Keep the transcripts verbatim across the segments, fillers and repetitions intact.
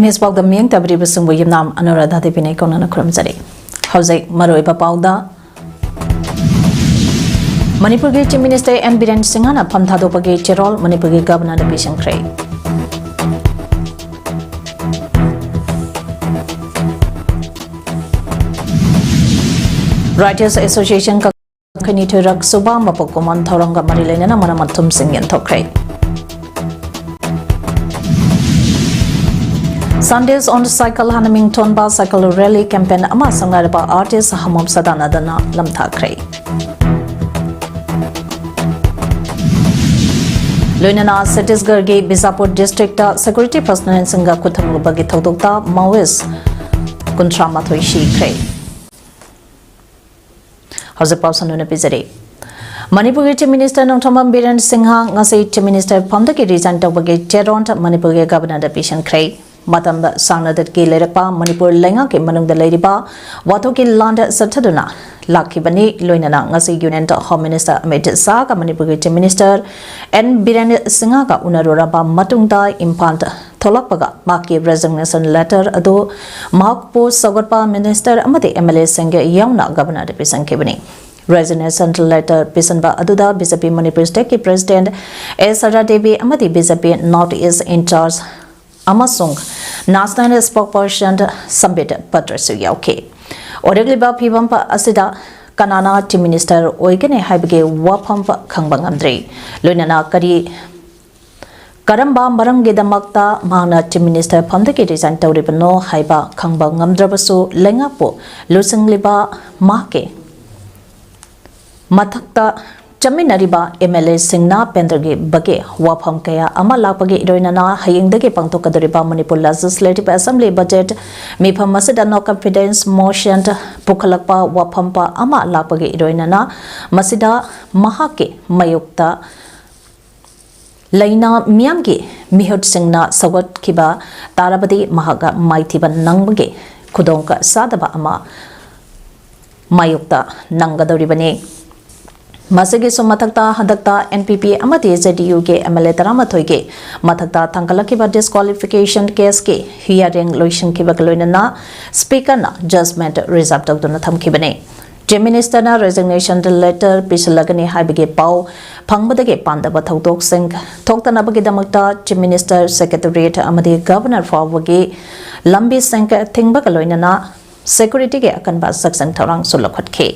News ꯄꯥꯎꯗ ꯃꯤꯠꯌꯦꯡ ꯇꯥꯕꯤꯔꯤꯕꯁꯤꯡꯕꯨ ꯌꯨꯝꯅꯥꯝ ꯑꯅꯨꯔꯥꯙꯥ ꯗꯦꯕꯤꯅ ꯏꯀꯣꯛꯅꯅ ꯈꯨꯔꯨꯝꯖꯔꯤ꯫ ꯍꯧꯖꯤꯛ ꯃꯔꯨꯑꯣꯏꯕ ꯄꯥꯎꯗ, ꯃꯅꯤꯄꯨꯔꯒꯤ Chief Minister N ꯕꯤꯔꯦꯟ ꯁꯤꯡꯍꯅ ꯐꯝ ꯊꯥꯗꯣꯛꯄꯒꯤ ꯆꯦꯔꯣꯜ ꯃꯅꯤꯄꯨꯔꯒꯤ Governorꯗ ꯄꯤꯁꯤꯟꯈ꯭ꯔꯦ꯫ Writers Association ꯌꯥꯡꯈꯩꯅꯤꯊꯣꯏꯔꯛ ꯁꯨꯕ ꯃꯄꯣꯛ ꯀꯨꯝꯑꯣꯟ ꯊꯧꯔꯝꯒ ꯃꯔꯤ ꯂꯩꯅꯅ ꯃꯅꯥ ꯃꯊꯨꯝꯁꯤꯡ ꯌꯦꯟꯊꯣꯛꯈ꯭ꯔꯦ꯫ Sundays on Cycle ꯍꯥꯏꯅ ꯃꯤꯡꯊꯣꯟꯕ cycle rally campaign ꯑꯃ ꯁꯪꯒꯥꯏꯔꯕ artist ꯍꯃꯣꯝ ꯁꯗꯥꯅꯟꯗꯅ ꯂꯝꯊꯥꯈ꯭ꯔꯦ꯫ ꯂꯣꯏꯅꯅ ꯆꯇꯤꯁꯒꯔꯒꯤ ꯕꯤꯖꯥꯄꯨꯔ districtꯇ security personnelꯁꯤꯡꯒ ꯈꯨꯠꯊꯨꯝꯂꯨꯕꯒꯤ ꯊꯧꯗꯣꯛꯇ Maoist ꯀꯨꯟꯊ꯭ꯔꯥ ꯃꯥꯊꯣꯏ ꯁꯤꯈ꯭ꯔꯦ꯫ ꯍꯧꯖꯤꯛ ꯄꯥꯎ ꯁꯟꯗꯣꯛꯅ ꯄꯤꯖꯔꯤ꯫ ꯃꯅꯤꯄꯨꯔꯒꯤ Chief Minister ꯅꯣꯡꯊꯣꯝꯕꯝ ꯕꯤꯔꯦꯟ ꯁꯤꯡꯍ ꯉꯁꯤ Chief Minister ꯐꯝꯗꯒꯤ resign ꯇꯧꯕꯒꯤ ꯆꯦꯔꯣꯜ ꯃꯅꯤꯄꯨꯔꯒꯤ Governorꯗ ꯄꯤꯁꯤꯟꯈ꯭ꯔꯦ꯫ ꯃꯇꯝ ꯁꯥꯡꯅꯗꯒꯤ ꯂꯩꯔꯛꯄ ꯃꯅꯤꯄꯨꯔ ꯂꯩꯉꯥꯛꯀꯤ ꯃꯅꯨꯡꯗ ꯂꯩꯔꯤꯕ ꯋꯥꯊꯣꯛꯀꯤ ꯂꯥꯟꯗ ꯆꯠꯊꯗꯨꯅ ꯂꯥꯛꯈꯤꯕꯅꯤ꯫ ꯂꯣꯏꯅꯅ ꯉꯁꯤ Union Home Minister ꯑꯃꯤꯠ ꯁꯥꯍꯒ ꯃꯅꯤꯄꯨꯔꯒꯤ Chief Minister N ꯕꯤꯔꯦꯟ ꯁꯤꯡꯍꯒ ꯎꯅꯔꯨꯔꯕ ꯃꯇꯨꯡꯗ ꯏꯝꯐꯥꯜꯗ ꯊꯣꯛꯂꯛꯄꯒ ꯃꯍꯥꯛꯀꯤ resignation letter ꯑꯗꯨ ꯃꯍꯥꯛꯄꯨ ꯁꯧꯒꯠꯄ minister ꯑꯃꯗꯤ MLAꯁꯤꯡꯒ ꯌꯥꯎꯅ Governorꯗ ꯄꯤꯁꯤꯟꯈꯤꯕꯅꯤ꯫ Resignation letter ꯄꯤꯁꯤꯟꯕ ꯑꯗꯨꯗ BJP ꯃꯅꯤꯄꯨꯔ stateꯀꯤ President ꯑꯦ ꯁꯔꯗꯥ ꯗꯦꯕꯤ ꯑꯃꯗꯤ BJP North East in-charge ꯑꯃꯁꯨꯡ National Spokesperson ꯁꯝꯕꯤꯠ ꯄꯇ꯭ꯔꯁꯨ ꯌꯥꯎꯈꯤ꯫ ꯑꯣꯏꯔꯛꯂꯤꯕ ꯐꯤꯕꯝ ꯑꯁꯤꯗ ꯀꯅꯥꯅ Chief Minister ꯑꯣꯏꯒꯅꯤ ꯍꯥꯏꯕꯒꯤ ꯋꯥꯐꯝ ꯈꯪꯕ ꯉꯝꯗ꯭ꯔꯤ꯫ ꯂꯣꯏꯅꯅ ꯀꯔꯤ, ꯀꯔꯝꯕ ꯃꯔꯝꯒꯤꯗꯃꯛꯇ ꯃꯍꯥꯛꯅ Chief Minister ꯐꯝꯗꯒꯤ resign ꯇꯧꯔꯤꯕꯅꯣ ꯍꯥꯏꯕ ꯈꯪꯕ ꯉꯝꯗ꯭ꯔꯕꯁꯨ, ꯂꯩꯉꯥꯛꯄꯨ ꯂꯨꯆꯤꯡꯂꯤꯕ ꯃꯍꯥꯛꯀꯤ ꯃꯊꯛꯇ ꯆꯠꯃꯤꯟꯅꯔꯤꯕ MLAꯁꯤꯡꯅ ꯄꯦꯟꯗ꯭ꯔꯒꯤ ꯕꯒꯦ ꯋꯥꯐꯝ ꯀꯌꯥ ꯑꯃ ꯂꯥꯛꯄꯒꯤ ꯏꯔꯣꯏꯅꯅ ꯍꯌꯦꯡꯗꯒꯤ ꯄꯥꯡꯊꯣꯛꯀꯗꯧꯔꯤꯕ ꯃꯅꯤꯄꯨꯔ Legislative Assembly budget ꯃꯤꯐꯝ ꯑꯁꯤꯗ no confidence motion ꯄꯨꯈꯠꯂꯛꯄ ꯋꯥꯐꯝ ꯑꯃ ꯂꯥꯛꯄꯒꯤ ꯏꯔꯣꯏꯅꯅ ꯃꯁꯤꯗ ꯃꯍꯥꯛꯀꯤ ꯃꯥꯌꯣꯛꯇ ꯂꯩꯅꯥ ꯃꯤꯌꯥꯝꯒꯤ ꯃꯤꯍꯨꯠꯁꯤꯡꯅ ꯁꯧꯒꯠꯈꯤꯕ ꯇꯥꯔꯕꯗꯤ ꯃꯍꯥꯛ ꯃꯥꯏꯊꯤꯕ ꯅꯪꯕꯒꯤ ꯈꯨꯗꯣꯡ ꯆꯥꯗꯕ ꯑꯃ ꯃꯥꯌꯣꯛꯇ ꯅꯪꯒꯗꯧꯔꯤꯕꯅꯤ꯫ ꯃꯁꯤꯒꯤꯁꯨ ꯃꯊꯛꯇ ꯍꯟꯗꯛꯇ N P P ꯑꯃꯗꯤ J D U ꯒꯤ M L A ꯇꯔꯥꯃꯥꯊꯣꯏꯒꯤ ꯃꯊꯛꯇ ꯊꯥꯡꯒꯠꯂꯛꯈꯤꯕ disqualification case ꯀꯤ hearing ꯂꯣꯏꯁꯤꯟꯈꯤꯕꯒ ꯂꯣꯏꯅꯅ Speaker ꯅ judgment reserve ꯇꯧꯗꯨꯅ ꯊꯝꯈꯤꯕꯅꯤ꯫ Chief Minister ꯅ resignation letter ꯄꯤꯁꯤꯜꯂꯒꯅꯤ ꯍꯥꯏꯕꯒꯤ ꯄꯥꯎ ꯐꯪꯕꯗꯒꯤ ꯄꯥꯝꯗꯕ ꯊꯧꯗꯣꯛꯁꯤꯡ ꯊꯣꯛꯇꯅꯕꯒꯤꯗꯃꯛꯇ Chief Minister, Secretariat ꯑꯃꯗꯤ Governor ꯐꯥꯎꯕꯒꯤ ꯂꯝꯕꯤꯁꯤꯡ ꯊꯤꯡꯕꯒ ꯂꯣꯏꯅꯅ security ꯒꯤ ꯑꯀꯟꯕ ꯆꯦꯛꯁꯤꯟ ꯊꯧꯔꯥꯡꯁꯨ ꯂꯧꯈꯠꯈꯤ꯫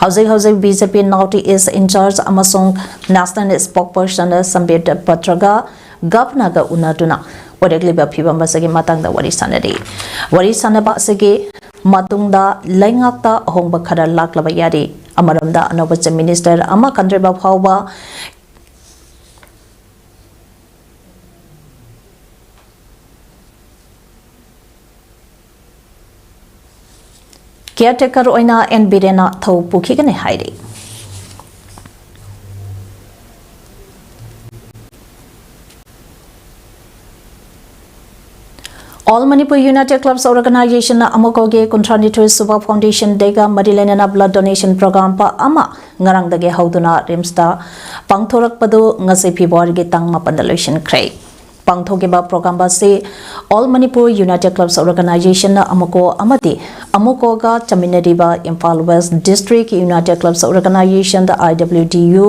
ꯍꯧꯖꯤꯛ ꯍꯧꯖꯤꯛ B J P North East in charge ꯑꯃꯁꯨꯡ national spokesperson ꯁꯝꯕꯤꯠ ꯄꯇ꯭ꯔꯒ Governor ꯒ ꯎꯅꯗꯨꯅ ꯑꯣꯏꯔꯛꯂꯤꯕ ꯐꯤꯕꯝ ꯑꯁꯤꯒꯤ ꯃꯇꯥꯡꯗ ꯋꯥꯔꯤ ꯁꯥꯟꯅꯔꯤ꯫ ꯋꯥꯔꯤ ꯁꯥꯟꯅꯕ ꯑꯁꯤꯒꯤ ꯃꯇꯨꯡꯗ ꯂꯩꯉꯥꯛꯇ ꯑꯍꯣꯡꯕ ꯈꯔ ꯂꯥꯛꯂꯕ ꯌꯥꯔꯤ꯫ ꯑꯃꯔꯣꯝꯗ ꯑꯅꯧꯕ Chief Minister ꯑꯃ ꯈꯟꯗ꯭ꯔꯤꯕ ꯐꯥꯎꯕ caretaker ꯑꯣꯏꯅ N ꯕꯤꯔꯦꯟꯅ ꯊꯧ ꯄꯨꯈꯤꯒꯅꯤ ꯍꯥꯏꯔꯤ꯫ All Manipur United Clubs Organization ꯅ ꯑꯃꯨꯛꯀꯧꯒꯤ ꯀꯨꯟꯊ꯭ꯔꯥꯅꯤꯊꯣꯏ ꯁꯨꯕ Foundation Day ꯒ ꯃꯔꯤ ꯂꯩꯅꯅ blood donation program ꯑꯃ ꯉꯔꯥꯡꯗꯒꯤ ꯍꯧꯗꯨꯅ RIMS ꯇ ꯄꯥꯡꯊꯣꯔꯛꯄꯗꯨ ꯉꯁꯤ February ꯒꯤ ꯇꯥꯡ ꯃꯥꯄꯟꯗ ꯂꯣꯏꯁꯤꯟꯈ꯭ꯔꯦ꯫ ꯄꯥꯡꯊꯣꯛꯈꯤꯕ program ꯑꯁꯤ All Manipur United Clubs Organization, ꯑꯃꯨꯀꯣ, ꯑꯃꯗꯤ ꯑꯃꯨꯀꯣꯒ ꯆꯥꯃꯤꯟꯅꯔꯤꯕ Imphal West District United Clubs Organization, I W D U,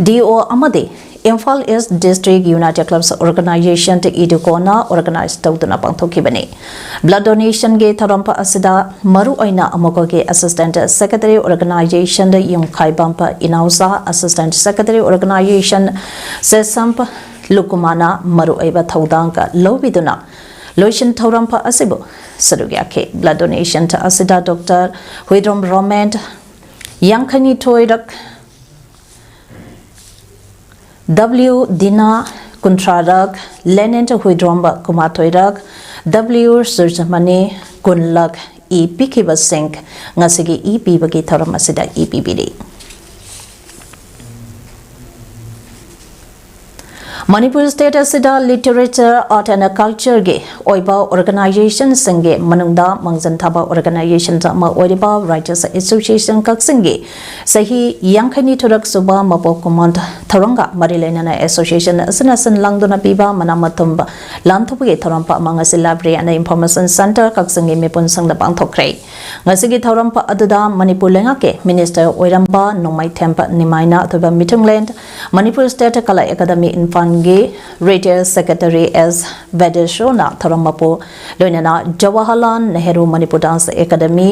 D O, ꯑꯃꯗꯤ Imphal East District United Clubs Organization, IDUCO ꯅ organize ꯇꯧꯗꯨꯅ ꯄꯥꯡꯊꯣꯛꯈꯤꯕꯅꯤ꯫ Blood donation ꯒꯤ ꯊꯧꯔꯝ ꯑꯁꯤꯗ ꯃꯔꯨꯑꯣꯏꯅ ꯑꯃꯨꯀꯣꯒꯤ Assistant Secretary Organization ꯌꯨꯝꯈꯥꯏꯕꯝ ꯏꯅꯥꯎꯆꯥ, Assistant Secretary Organization sesame ꯂꯨꯀꯨꯃꯥꯅ ꯃꯔꯨꯑꯣꯏꯕ ꯊꯧꯗꯥꯡ ꯂꯧꯕꯤꯗꯨꯅ ꯂꯣꯏꯁꯤꯟ ꯊꯧꯔꯝ ꯑꯁꯤꯕꯨ ꯁꯔꯨꯛ ꯌꯥꯈꯤ꯫ Blood donation ꯑꯁꯤꯗ Doctor ꯍꯨꯏꯗ꯭ꯔꯣꯝ ꯔꯣꯃꯦꯟ ꯌꯥꯡꯈꯩꯅꯤꯊꯣꯏꯔꯛ, W ꯗꯤꯅꯥ ꯀꯨꯟꯊ꯭ꯔꯥꯔꯛ, ꯂꯦꯅꯦꯟ ꯍꯨꯏꯗ꯭ꯔꯣꯝ ꯀꯨꯟꯃꯥꯊꯣꯏꯔꯛ, W ꯁꯨꯔꯖꯃꯅꯤ ꯀꯨꯟꯂꯛ ꯏ ꯄꯤꯈꯤꯕꯁꯤꯡ ꯉꯁꯤꯒꯤ ꯏ ꯄꯤꯕꯒꯤ ꯊꯧꯔꯝ ꯑꯁꯤꯗ ꯏ ꯄꯤꯕꯤꯔꯤ꯫ ꯃꯅꯤꯄꯨꯔ ꯁ꯭ꯇꯦꯠ ꯑꯁꯤꯗ ꯂꯤꯇꯔꯦꯆꯔ, ꯑꯥꯔꯠ ꯑꯦꯟ ꯀꯜꯆꯔꯒꯤ ꯑꯣꯏꯕ ꯑꯣꯔꯒꯅꯥꯏꯖꯦꯁꯟꯁꯤꯡꯒꯤ ꯃꯅꯨꯡꯗ ꯃꯥꯡꯖꯤꯟ ꯊꯥꯕ ꯑꯣꯔꯒꯅꯥꯏꯖꯦꯁꯟ ꯑꯃ ꯑꯣꯏꯔꯤꯕ ꯔꯥꯏꯇꯔꯁ ꯑꯦꯁꯣꯁꯤꯌꯦꯁꯟ ꯀꯛꯆꯤꯡꯒꯤ ꯆꯍꯤ ꯌꯥꯡꯈꯩꯅꯤꯊꯣꯏꯔꯛ ꯁꯨꯕ ꯃꯄꯣꯛ ꯀꯨꯝꯑꯣꯟ ꯊꯧꯔꯝꯒ ꯃꯔꯤ ꯂꯩꯅꯅ ꯑꯦꯁꯣꯁꯤꯌꯦꯁꯟ ꯑꯁꯤꯅ ꯁꯤꯟ ꯂꯥꯡꯗꯨꯅ ꯄꯤꯕ ꯃꯅꯥ ꯃꯊꯨꯝ ꯂꯥꯟꯊꯣꯛꯄꯒꯤ ꯊꯧꯔꯝ ꯄꯥꯛ ꯑꯃ ꯉꯁꯤ Library and Information Centre ꯀꯛꯆꯤꯡꯒꯤ ꯃꯤꯄꯨꯟ ꯁꯪꯗ ꯄꯥꯡꯊꯣꯛꯈ꯭ꯔꯦ꯫ ꯉꯁꯤꯒꯤ ꯊꯧꯔꯝ ꯑꯗꯨꯗ ꯃꯅꯤꯄꯨꯔ ꯂꯩꯉꯥꯛꯀꯤ ꯃꯤꯅꯤꯁꯇꯔ ꯑꯣꯏꯔꯝꯕ ꯅꯣꯡꯃꯩꯊꯦꯝ ꯅꯤꯃꯥꯏꯅ ꯑꯊꯣꯏꯕ ꯃꯤꯊꯨꯡꯂꯦꯟ, ꯃꯅꯤꯄꯨꯔ ꯁ꯭ꯇꯦꯠ ꯀꯂꯥ ꯑꯦꯀꯥꯗꯃꯤ ꯏꯝꯐꯥꯜꯒꯤ ꯔꯤꯇꯥꯌꯔ ꯁꯦꯀ꯭ꯔꯦꯇꯔꯤ ꯑꯦꯁ ꯕꯦꯗꯦꯁꯣꯔꯅ ꯊꯧꯔꯝ ꯃꯄꯨ, ꯂꯣꯏꯅꯅ ꯖꯋꯥꯍꯔꯂꯥꯜ ꯅꯦꯍꯔꯨ ꯃꯅꯤꯄꯨꯔ ꯗꯥꯟꯁ ꯑꯦꯀꯥꯗꯃꯤ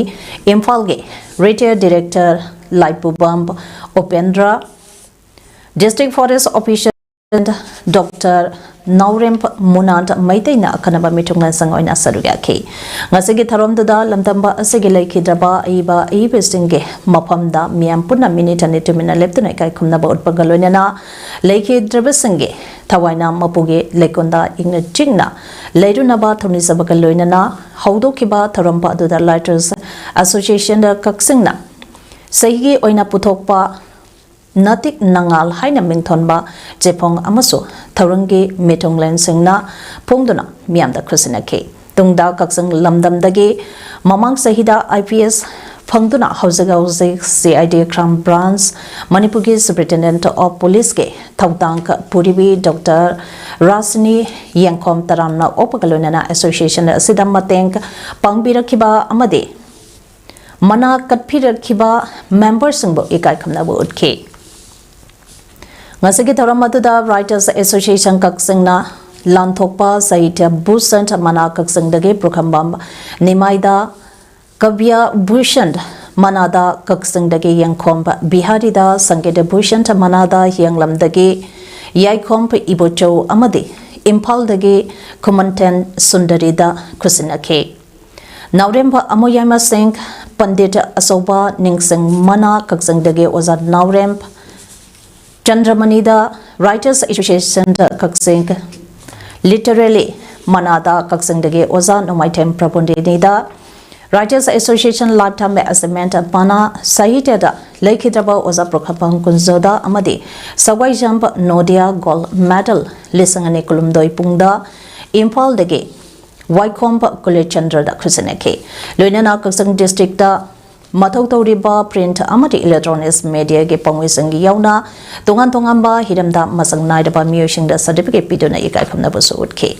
ꯏꯝꯐꯥꯜꯒꯤ retire director Laipubam Upendra, district forest officer doctor Naorem Munan ꯃꯩꯇꯩꯅ ꯑꯈꯟꯅꯕ ꯃꯤꯊꯨꯡꯂꯦꯟꯁꯤꯡ ꯑꯣꯏꯅ ꯁꯔꯨꯛ ꯌꯥꯈꯤ꯫ ꯉꯁꯤꯒꯤ ꯊꯧꯔꯝꯗꯨꯗ ꯂꯝꯗꯝꯕ ꯑꯁꯤꯒꯤ ꯂꯩꯈꯤꯗ꯭ꯔꯕ ꯑꯏꯕ ꯑꯏꯕꯤꯁꯤꯡꯒꯤ ꯃꯐꯝꯗ ꯃꯤꯌꯥꯝ ꯄꯨꯟꯅ ꯃꯤꯅꯤꯠ ꯑꯅꯤ ꯇꯨꯃꯤꯟꯅ ꯂꯦꯞꯇꯨꯅ ꯏꯀꯥꯏ ꯈꯨꯝꯅꯕ ꯎꯠꯄꯒ ꯂꯣꯏꯅꯅ ꯂꯩꯈꯤꯗ꯭ꯔꯕꯁꯤꯡꯒꯤ ꯊꯋꯥꯏꯅ ꯃꯄꯨꯒꯤ ꯂꯩꯀꯣꯜꯗ ꯏꯪꯅ ꯆꯤꯛꯅ ꯂꯩꯔꯨꯅꯕ ꯊꯧꯅꯤꯖꯕꯒ ꯂꯣꯏꯅꯅ ꯍꯧꯗꯣꯛꯈꯤꯕ ꯊꯧꯔꯝ ꯑꯗꯨꯗ ꯔꯥꯏꯇꯔꯁ ꯑꯦꯁꯣꯁꯤꯌꯦꯁꯟ ꯀꯛꯆꯤꯡꯅ ꯆꯍꯤꯒꯤ ꯑꯣꯏꯅ ꯄꯨꯊꯣꯛꯄ ꯅꯥꯇꯤꯛ ꯅꯉꯥꯜ ꯍꯥꯏꯅ ꯃꯤꯡꯊꯣꯟꯕ ꯆꯦꯐꯣꯡ ꯑꯃꯁꯨ ꯊꯧꯔꯝꯒꯤ ꯃꯤꯊꯨꯡꯂꯦꯟꯁꯤꯡꯅ ꯐꯣꯡꯗꯨꯅ ꯃꯤꯌꯥꯝꯗ ꯈꯨꯠꯁꯤꯟꯅꯈꯤ꯫ ꯇꯨꯡꯗ ꯀꯛꯆꯤꯡ ꯂꯝꯗꯝꯗꯒꯤ ꯃꯃꯥꯡ ꯆꯍꯤꯗ ꯑꯥꯏ ꯄꯤ ꯑꯦꯁ ꯐꯪꯗꯨꯅ ꯍꯧꯖꯤꯛ ꯍꯧꯖꯤꯛ C I D Crime Branch, ꯃꯅꯤꯄꯨꯔꯒꯤ Superintendent of Policeꯀꯤ ꯊꯧꯗꯥꯡ ꯄꯨꯔꯤꯕꯤ ꯗꯣꯛꯇꯔ ꯔꯥꯁꯤꯅꯤ ꯌꯦꯡꯈꯣꯝ ꯇꯔꯥꯝꯅ ꯑꯣꯛꯄꯒ ꯂꯣꯏꯅꯅ ꯑꯦꯁꯣꯁꯤꯌꯦꯁꯟ ꯑꯁꯤꯗ ꯃꯇꯦꯡ ꯄꯥꯡꯕꯤꯔꯛꯈꯤꯕ ꯑꯃꯗꯤ ꯃꯅꯥ ꯀꯠꯄꯤꯔꯛꯈꯤꯕ ꯃꯦꯝꯕꯔꯁꯤꯡꯕꯨ ꯏꯀꯥꯏ ꯈꯨꯝꯅꯕ ꯎꯠꯈꯤ꯫ ꯉꯁꯤꯒꯤ ꯊꯧꯔꯝ ꯑꯗꯨꯗ ꯔꯥꯏꯇꯔꯁ ꯑꯦꯁꯣꯁꯤꯌꯦꯁꯟ ꯀꯛꯆꯤꯡꯅ ꯂꯥꯟꯊꯣꯛꯄ ꯁꯥꯍꯤꯇ꯭ꯌ ꯚꯨꯁꯟ ꯃꯅꯥ ꯀꯛꯆꯤꯡꯗꯒꯤ ꯄꯨꯈ꯭ꯔꯝꯕꯝ ꯅꯤꯃꯥꯏꯗ, ꯀꯕ꯭ꯌ ꯚꯨꯁꯟ ꯃꯅꯥꯗ ꯀꯛꯆꯤꯡꯗꯒꯤ ꯌꯦꯡꯈꯣꯝ ꯕꯤꯍꯥꯔꯤꯗ, ꯁꯪꯒꯤꯠ ꯚꯨꯁꯟ ꯃꯅꯥꯗ ꯍꯤꯌꯥꯡꯂꯝꯗꯒꯤ ꯌꯥꯏꯈꯣꯝ ꯏꯕꯣꯆꯧ ꯑꯃꯗꯤ ꯏꯝꯐꯥꯜꯗꯒꯤ ꯈꯨꯃꯟꯊꯦꯟ ꯁꯨꯟꯗꯔꯤꯗ ꯈꯨꯠꯁꯤꯟꯅꯈꯤ꯫ ꯅꯥꯎꯔꯦꯝꯕ ꯑꯃꯣꯌꯥꯏꯃ ꯁꯤꯡ, ꯄꯟꯗꯤꯠ ꯑꯆꯧꯕ ꯅꯤꯡꯁꯤꯡ ꯃꯅꯥ ꯀꯛꯆꯤꯡꯗꯒꯤ ꯑꯣꯖꯥ ꯅꯥꯎꯔꯦꯝ ꯆꯟꯗ꯭ꯔꯃꯅꯤꯗ, ꯔꯥꯏꯇꯔꯁ ꯑꯦꯁꯣꯁꯤꯌꯦꯁꯟ ꯀꯛꯆꯤꯡ ꯂꯤꯇꯔꯦꯂꯤ ꯃꯅꯥꯗ ꯀꯛꯆꯤꯡꯗꯒꯤ ꯑꯣꯖꯥ ꯅꯣꯡꯃꯥꯏꯊꯦꯝ ꯄ꯭ꯔꯕꯨꯟꯗꯤꯅꯤꯗ, Writers Association Lifetime Achievement ꯃꯅꯥ ꯁꯥꯍꯤꯇ꯭ꯌꯗ ꯂꯩꯈꯤꯗ꯭ꯔꯕ ꯑꯣꯖꯥ ꯄ꯭ꯔꯣꯈꯥꯄꯝ ꯀꯨꯟꯖꯣꯗꯥ ꯑꯃꯗꯤ ꯁꯒ꯭ꯋꯥꯏꯖꯝ ꯅꯣꯗꯤꯌꯥ ꯒꯣꯜꯗ ꯃꯦꯗꯜ ꯂꯤꯁꯤꯡ ꯑꯅꯤ ꯀꯨꯟꯍꯨꯝꯗꯣꯏ ꯄꯨꯡꯗ ꯏꯝꯐꯥꯜꯗꯒꯤ ꯋꯥꯏꯈꯣꯝ ꯀꯨꯂꯆꯟꯗ꯭ꯔꯗ ꯈꯨꯠꯁꯤꯟꯅꯈꯤ꯫ ꯂꯣꯏꯅꯅ ꯀꯛꯆꯤꯡ ꯗꯤꯁꯇ꯭ꯔꯤꯛꯇ ꯃꯊꯧ ꯇꯧꯔꯤꯕ print ꯑꯃꯗꯤ electronics mediaꯒꯤ ꯄꯥꯎꯃꯤꯁꯤꯡꯒꯤ ꯌꯥꯎꯅ ꯇꯣꯉꯥꯟ ꯇꯣꯉꯥꯟꯕ ꯍꯤꯔꯝꯗ ꯃꯁꯛ ꯅꯥꯏꯔꯕ ꯃꯤꯑꯣꯏꯁꯤꯡꯗ certificate ꯄꯤꯗꯨꯅ ꯏꯀꯥꯏ ꯈꯨꯝꯅꯕꯁꯨ ꯎꯠꯈꯤ꯫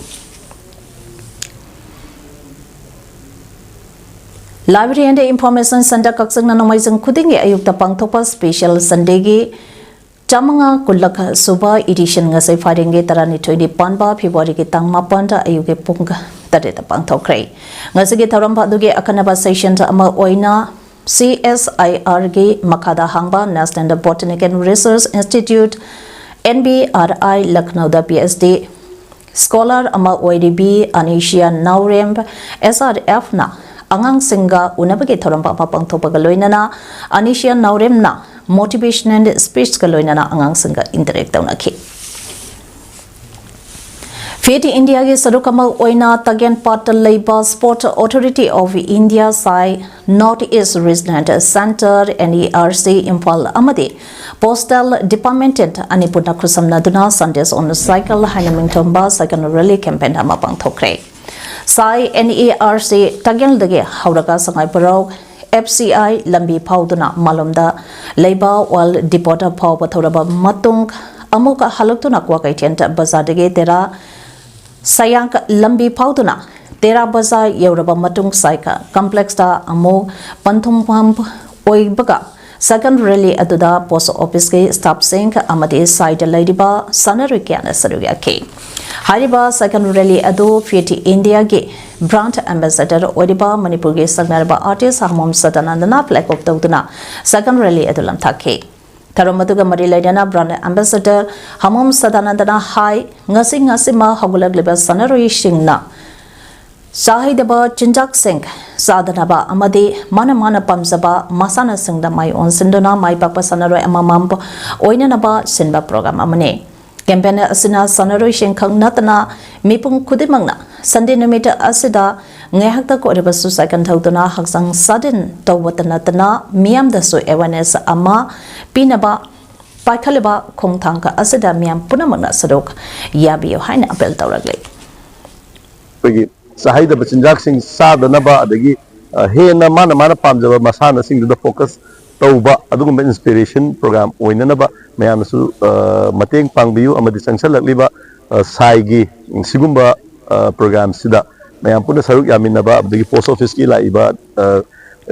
Library and Information Centre ꯀꯛꯆꯤꯡꯅ ꯅꯣꯡꯃꯥꯏꯖꯤꯡ ꯈꯨꯗꯤꯡꯒꯤ ꯑꯌꯨꯛꯇ ꯄꯥꯡꯊꯣꯛꯄ Special Sundayꯒꯤ ꯆꯥꯃꯉꯥ ꯀꯨꯟꯂꯛ ꯁꯨꯕ edition ꯉꯁꯤ Fridayꯒꯤ ꯇꯔꯥꯅꯤꯊꯣꯏꯅꯤ ꯄꯥꯟꯕ Februaryꯒꯤ ꯇꯥꯡ ꯃꯥꯄꯟꯗ ꯑꯌꯨꯛꯀꯤ ꯄꯨꯡ ꯇꯔꯦꯠꯇ ꯄꯥꯡꯊꯣꯛꯈ꯭ꯔꯦ꯫ ꯉꯁꯤꯒꯤ ꯊꯧꯔꯝ ꯑꯗꯨꯒꯤ ꯑꯈꯟꯅꯕ session ꯑꯃ ꯑꯣꯏꯅ CSIRꯒꯤ ꯃꯈꯥꯗ ꯍꯥꯡꯕ National Botanical Research Institute, NBRI, ꯂꯈꯅꯧꯗ PhD scholar ꯑꯃ ꯑꯣꯏꯔꯤꯕꯤ ꯑꯅꯤꯁꯤꯌꯥ ꯅꯥꯎꯔꯦꯝ, SRFꯅ ꯑꯉꯥꯡꯁꯤꯡꯒ ꯎꯅꯕꯒꯤ ꯊꯧꯔꯝ ꯑꯃ ꯄꯥꯡꯊꯣꯛꯄꯒ ꯂꯣꯏꯅꯅ ꯑꯅꯤꯁꯤꯌꯥ ꯅꯥꯎꯔꯦꯝꯅ motivational speechꯀ ꯂꯣꯏꯅꯅ ꯑꯉꯥꯡꯁꯤꯡꯒ interact ꯇꯧꯅꯈꯤ꯫ Fit Indiaꯒꯤ ꯁꯔꯨꯛ ꯑꯃ ꯑꯣꯏꯅ ꯇꯒꯦꯟꯄꯥꯠꯇ ꯂꯩꯕ Sport Authority of India, ꯁꯥꯏ, North East Regional Centre, NERC, Imphal ꯑꯃꯗꯤ Postal Department ꯑꯅꯤ ꯄꯨꯟꯅ ꯈꯨꯠꯁꯝꯅꯗꯨꯅ Sundays on Cycle ꯍꯥꯏꯅ ꯃꯤꯡꯊꯣꯟꯕ cycle rally campaign ꯑꯃ ꯄꯥꯡꯊꯣꯛꯈ꯭ꯔꯦ꯫ ꯁꯥꯏ, NERC ꯇꯒꯦꯜꯗꯒꯤ ꯍꯧꯔꯒ ꯁꯉꯥꯏꯄ꯭ꯔꯧ FCI ꯂꯝꯕꯤ ꯐꯥꯎꯗꯨꯅ ꯃꯥꯂꯣꯝꯗ ꯂꯩꯕ oil depot ꯐꯥꯎꯕ ꯊꯧꯔꯕ ꯃꯇꯨꯡ ꯑꯃꯨꯛ ꯍꯜꯂꯛꯇꯨꯅ ꯀ꯭ꯋꯥꯀꯩꯊꯦꯜ ꯕꯖꯥꯔꯗꯒꯤ ꯇꯦꯔꯥ ꯁꯌꯥꯡ ꯂꯝꯕꯤ ꯐꯥꯎꯗꯨꯅ ꯇꯦꯔꯥ ꯕꯖꯥꯔ ꯌꯧꯔꯕ ꯃꯇꯨꯡ ꯁꯥꯏꯀ complexꯇ ꯑꯃꯨꯛ ꯄꯟꯊꯨꯡꯐꯝ ꯑꯣꯏꯕꯒ cycle rally ꯑꯗꯨꯗ post officeꯀꯤ staffꯁꯤꯡ ꯑꯃꯗꯤ ꯁꯥꯏꯗ ꯂꯩꯔꯤꯕ ꯁꯥꯟꯅꯔꯣꯏ ꯀꯌꯥꯅ ꯁꯔꯨꯛ ꯌꯥꯈꯤ꯫ ꯍꯥꯏꯔꯤꯕ cycle rally ꯑꯗꯨ Fit Indiaꯒꯤ brand ambassador ꯑꯣꯏꯔꯤꯕ ꯃꯅꯤꯄꯨꯔꯒꯤ ꯁꯛꯅꯔꯕ artist ꯍꯥꯃꯣꯝ ꯁꯗꯥꯅꯟꯗꯅ flag off ꯇꯧꯗꯨꯅ cycle rally ꯑꯗꯨ ꯂꯝꯊꯥꯈꯤ꯫ ꯊꯧꯔꯝ ꯑꯗꯨꯒ ꯃꯔꯤ ꯂꯩꯅꯅ brand ambassador ꯍꯥꯃꯣꯝ ꯁꯗꯥꯅꯟꯗꯅ ꯍꯥꯏ, ꯉꯁꯤ ꯉꯁꯤꯃꯛ ꯍꯧꯒꯠꯂꯛꯂꯤꯕ ꯁꯥꯟꯅꯔꯣꯏꯁꯤꯡꯅ ꯆꯥꯍꯩꯗꯕ ꯆꯤꯟꯖꯥꯛꯁꯤꯡ ꯆꯥꯗꯅꯕ ꯑꯃꯗꯤ ꯃꯥꯅ ꯃꯥꯅ ꯄꯥꯝꯖꯕ ꯃꯁꯥꯟꯅꯁꯤꯡꯗ ꯃꯥꯏ ꯑꯣꯟꯁꯤꯟꯗꯨꯅ ꯃꯥꯏ ꯄꯥꯛꯄ ꯁꯥꯟꯅꯔꯣꯏ ꯑꯃꯃꯝ ꯑꯣꯏꯅꯅꯕ ꯁꯤꯟꯕ program ꯑꯃꯅꯤ꯫ ꯀꯦꯝꯄꯦꯟ ꯑꯁꯤꯅ ꯁꯥꯟꯅꯔꯣꯏꯁꯤꯡ ꯈꯛ ꯅꯠꯇꯅ ꯃꯤꯄꯨꯝ ꯈꯨꯗꯤꯡꯃꯛꯅ ꯁꯟꯗꯦ ꯅꯨꯃꯤꯠ ꯑꯁꯤꯗ ꯉꯥꯏꯍꯥꯛꯇ ꯀꯣꯏꯔꯕꯁꯨ ꯁꯥꯏꯀꯜ ꯊꯧꯗꯨꯅ ꯍꯛꯆꯥꯡ ꯁꯥꯖꯦꯜ ꯇꯧꯕꯇ ꯅꯠꯇꯅ ꯃꯤꯌꯥꯝꯗꯁꯨ ꯑꯦꯋꯦꯔꯅꯦꯁ ꯑꯃ ꯄꯤꯅꯕ ꯄꯥꯏꯈꯠꯂꯤꯕ ꯈꯣꯡꯊꯥꯡ ꯑꯁꯤꯗ ꯃꯤꯌꯥꯝ ꯄꯨꯝꯅꯃꯛꯅ ꯁꯔꯨꯛ ꯌꯥꯕꯤꯌꯨ ꯍꯥꯏꯅ ꯑꯄꯤꯜ ꯇꯧꯔꯛꯂꯤ꯫ ꯑꯩꯈꯣꯏꯒꯤ ꯆꯥꯍꯩꯗꯕ ꯆꯤꯟꯖꯥꯛꯁꯤꯡ ꯆꯥꯗꯅꯕ, ꯑꯗꯒꯤ ꯍꯦꯟꯅ ꯃꯥꯅ ꯃꯥꯅ ꯄꯥꯝꯖꯕ ꯃꯁꯥꯟꯅꯁꯤꯡꯗꯨꯗ ꯐꯣꯀꯁ ꯇꯧꯕ, ꯑꯗꯨꯒꯨꯝꯕ ꯏꯟꯁꯄꯤꯔꯦꯁꯟ ꯄ꯭ꯔꯣꯒ꯭ꯔꯥꯝ ꯑꯣꯏꯅꯅꯕ ꯃꯌꯥꯝꯅꯁꯨ ꯃꯇꯦꯡ ꯄꯥꯡꯕꯤꯌꯨ꯫ ꯑꯃꯗꯤ ꯆꯪꯁꯜꯂꯛꯂꯤꯕ ꯁꯥꯏꯒꯤ ꯁꯤꯒꯨꯝꯕ ꯄ꯭ꯔꯣꯒ꯭ꯔꯥꯝꯁꯤꯗ ꯃꯌꯥꯝ ꯄꯨꯟꯅ ꯁꯔꯨꯛ ꯌꯥꯃꯤꯟꯅꯕ, ꯑꯗꯒꯤ ꯄꯣꯁ ꯑꯣꯐꯤꯁꯀꯤ ꯂꯥꯛꯏꯕ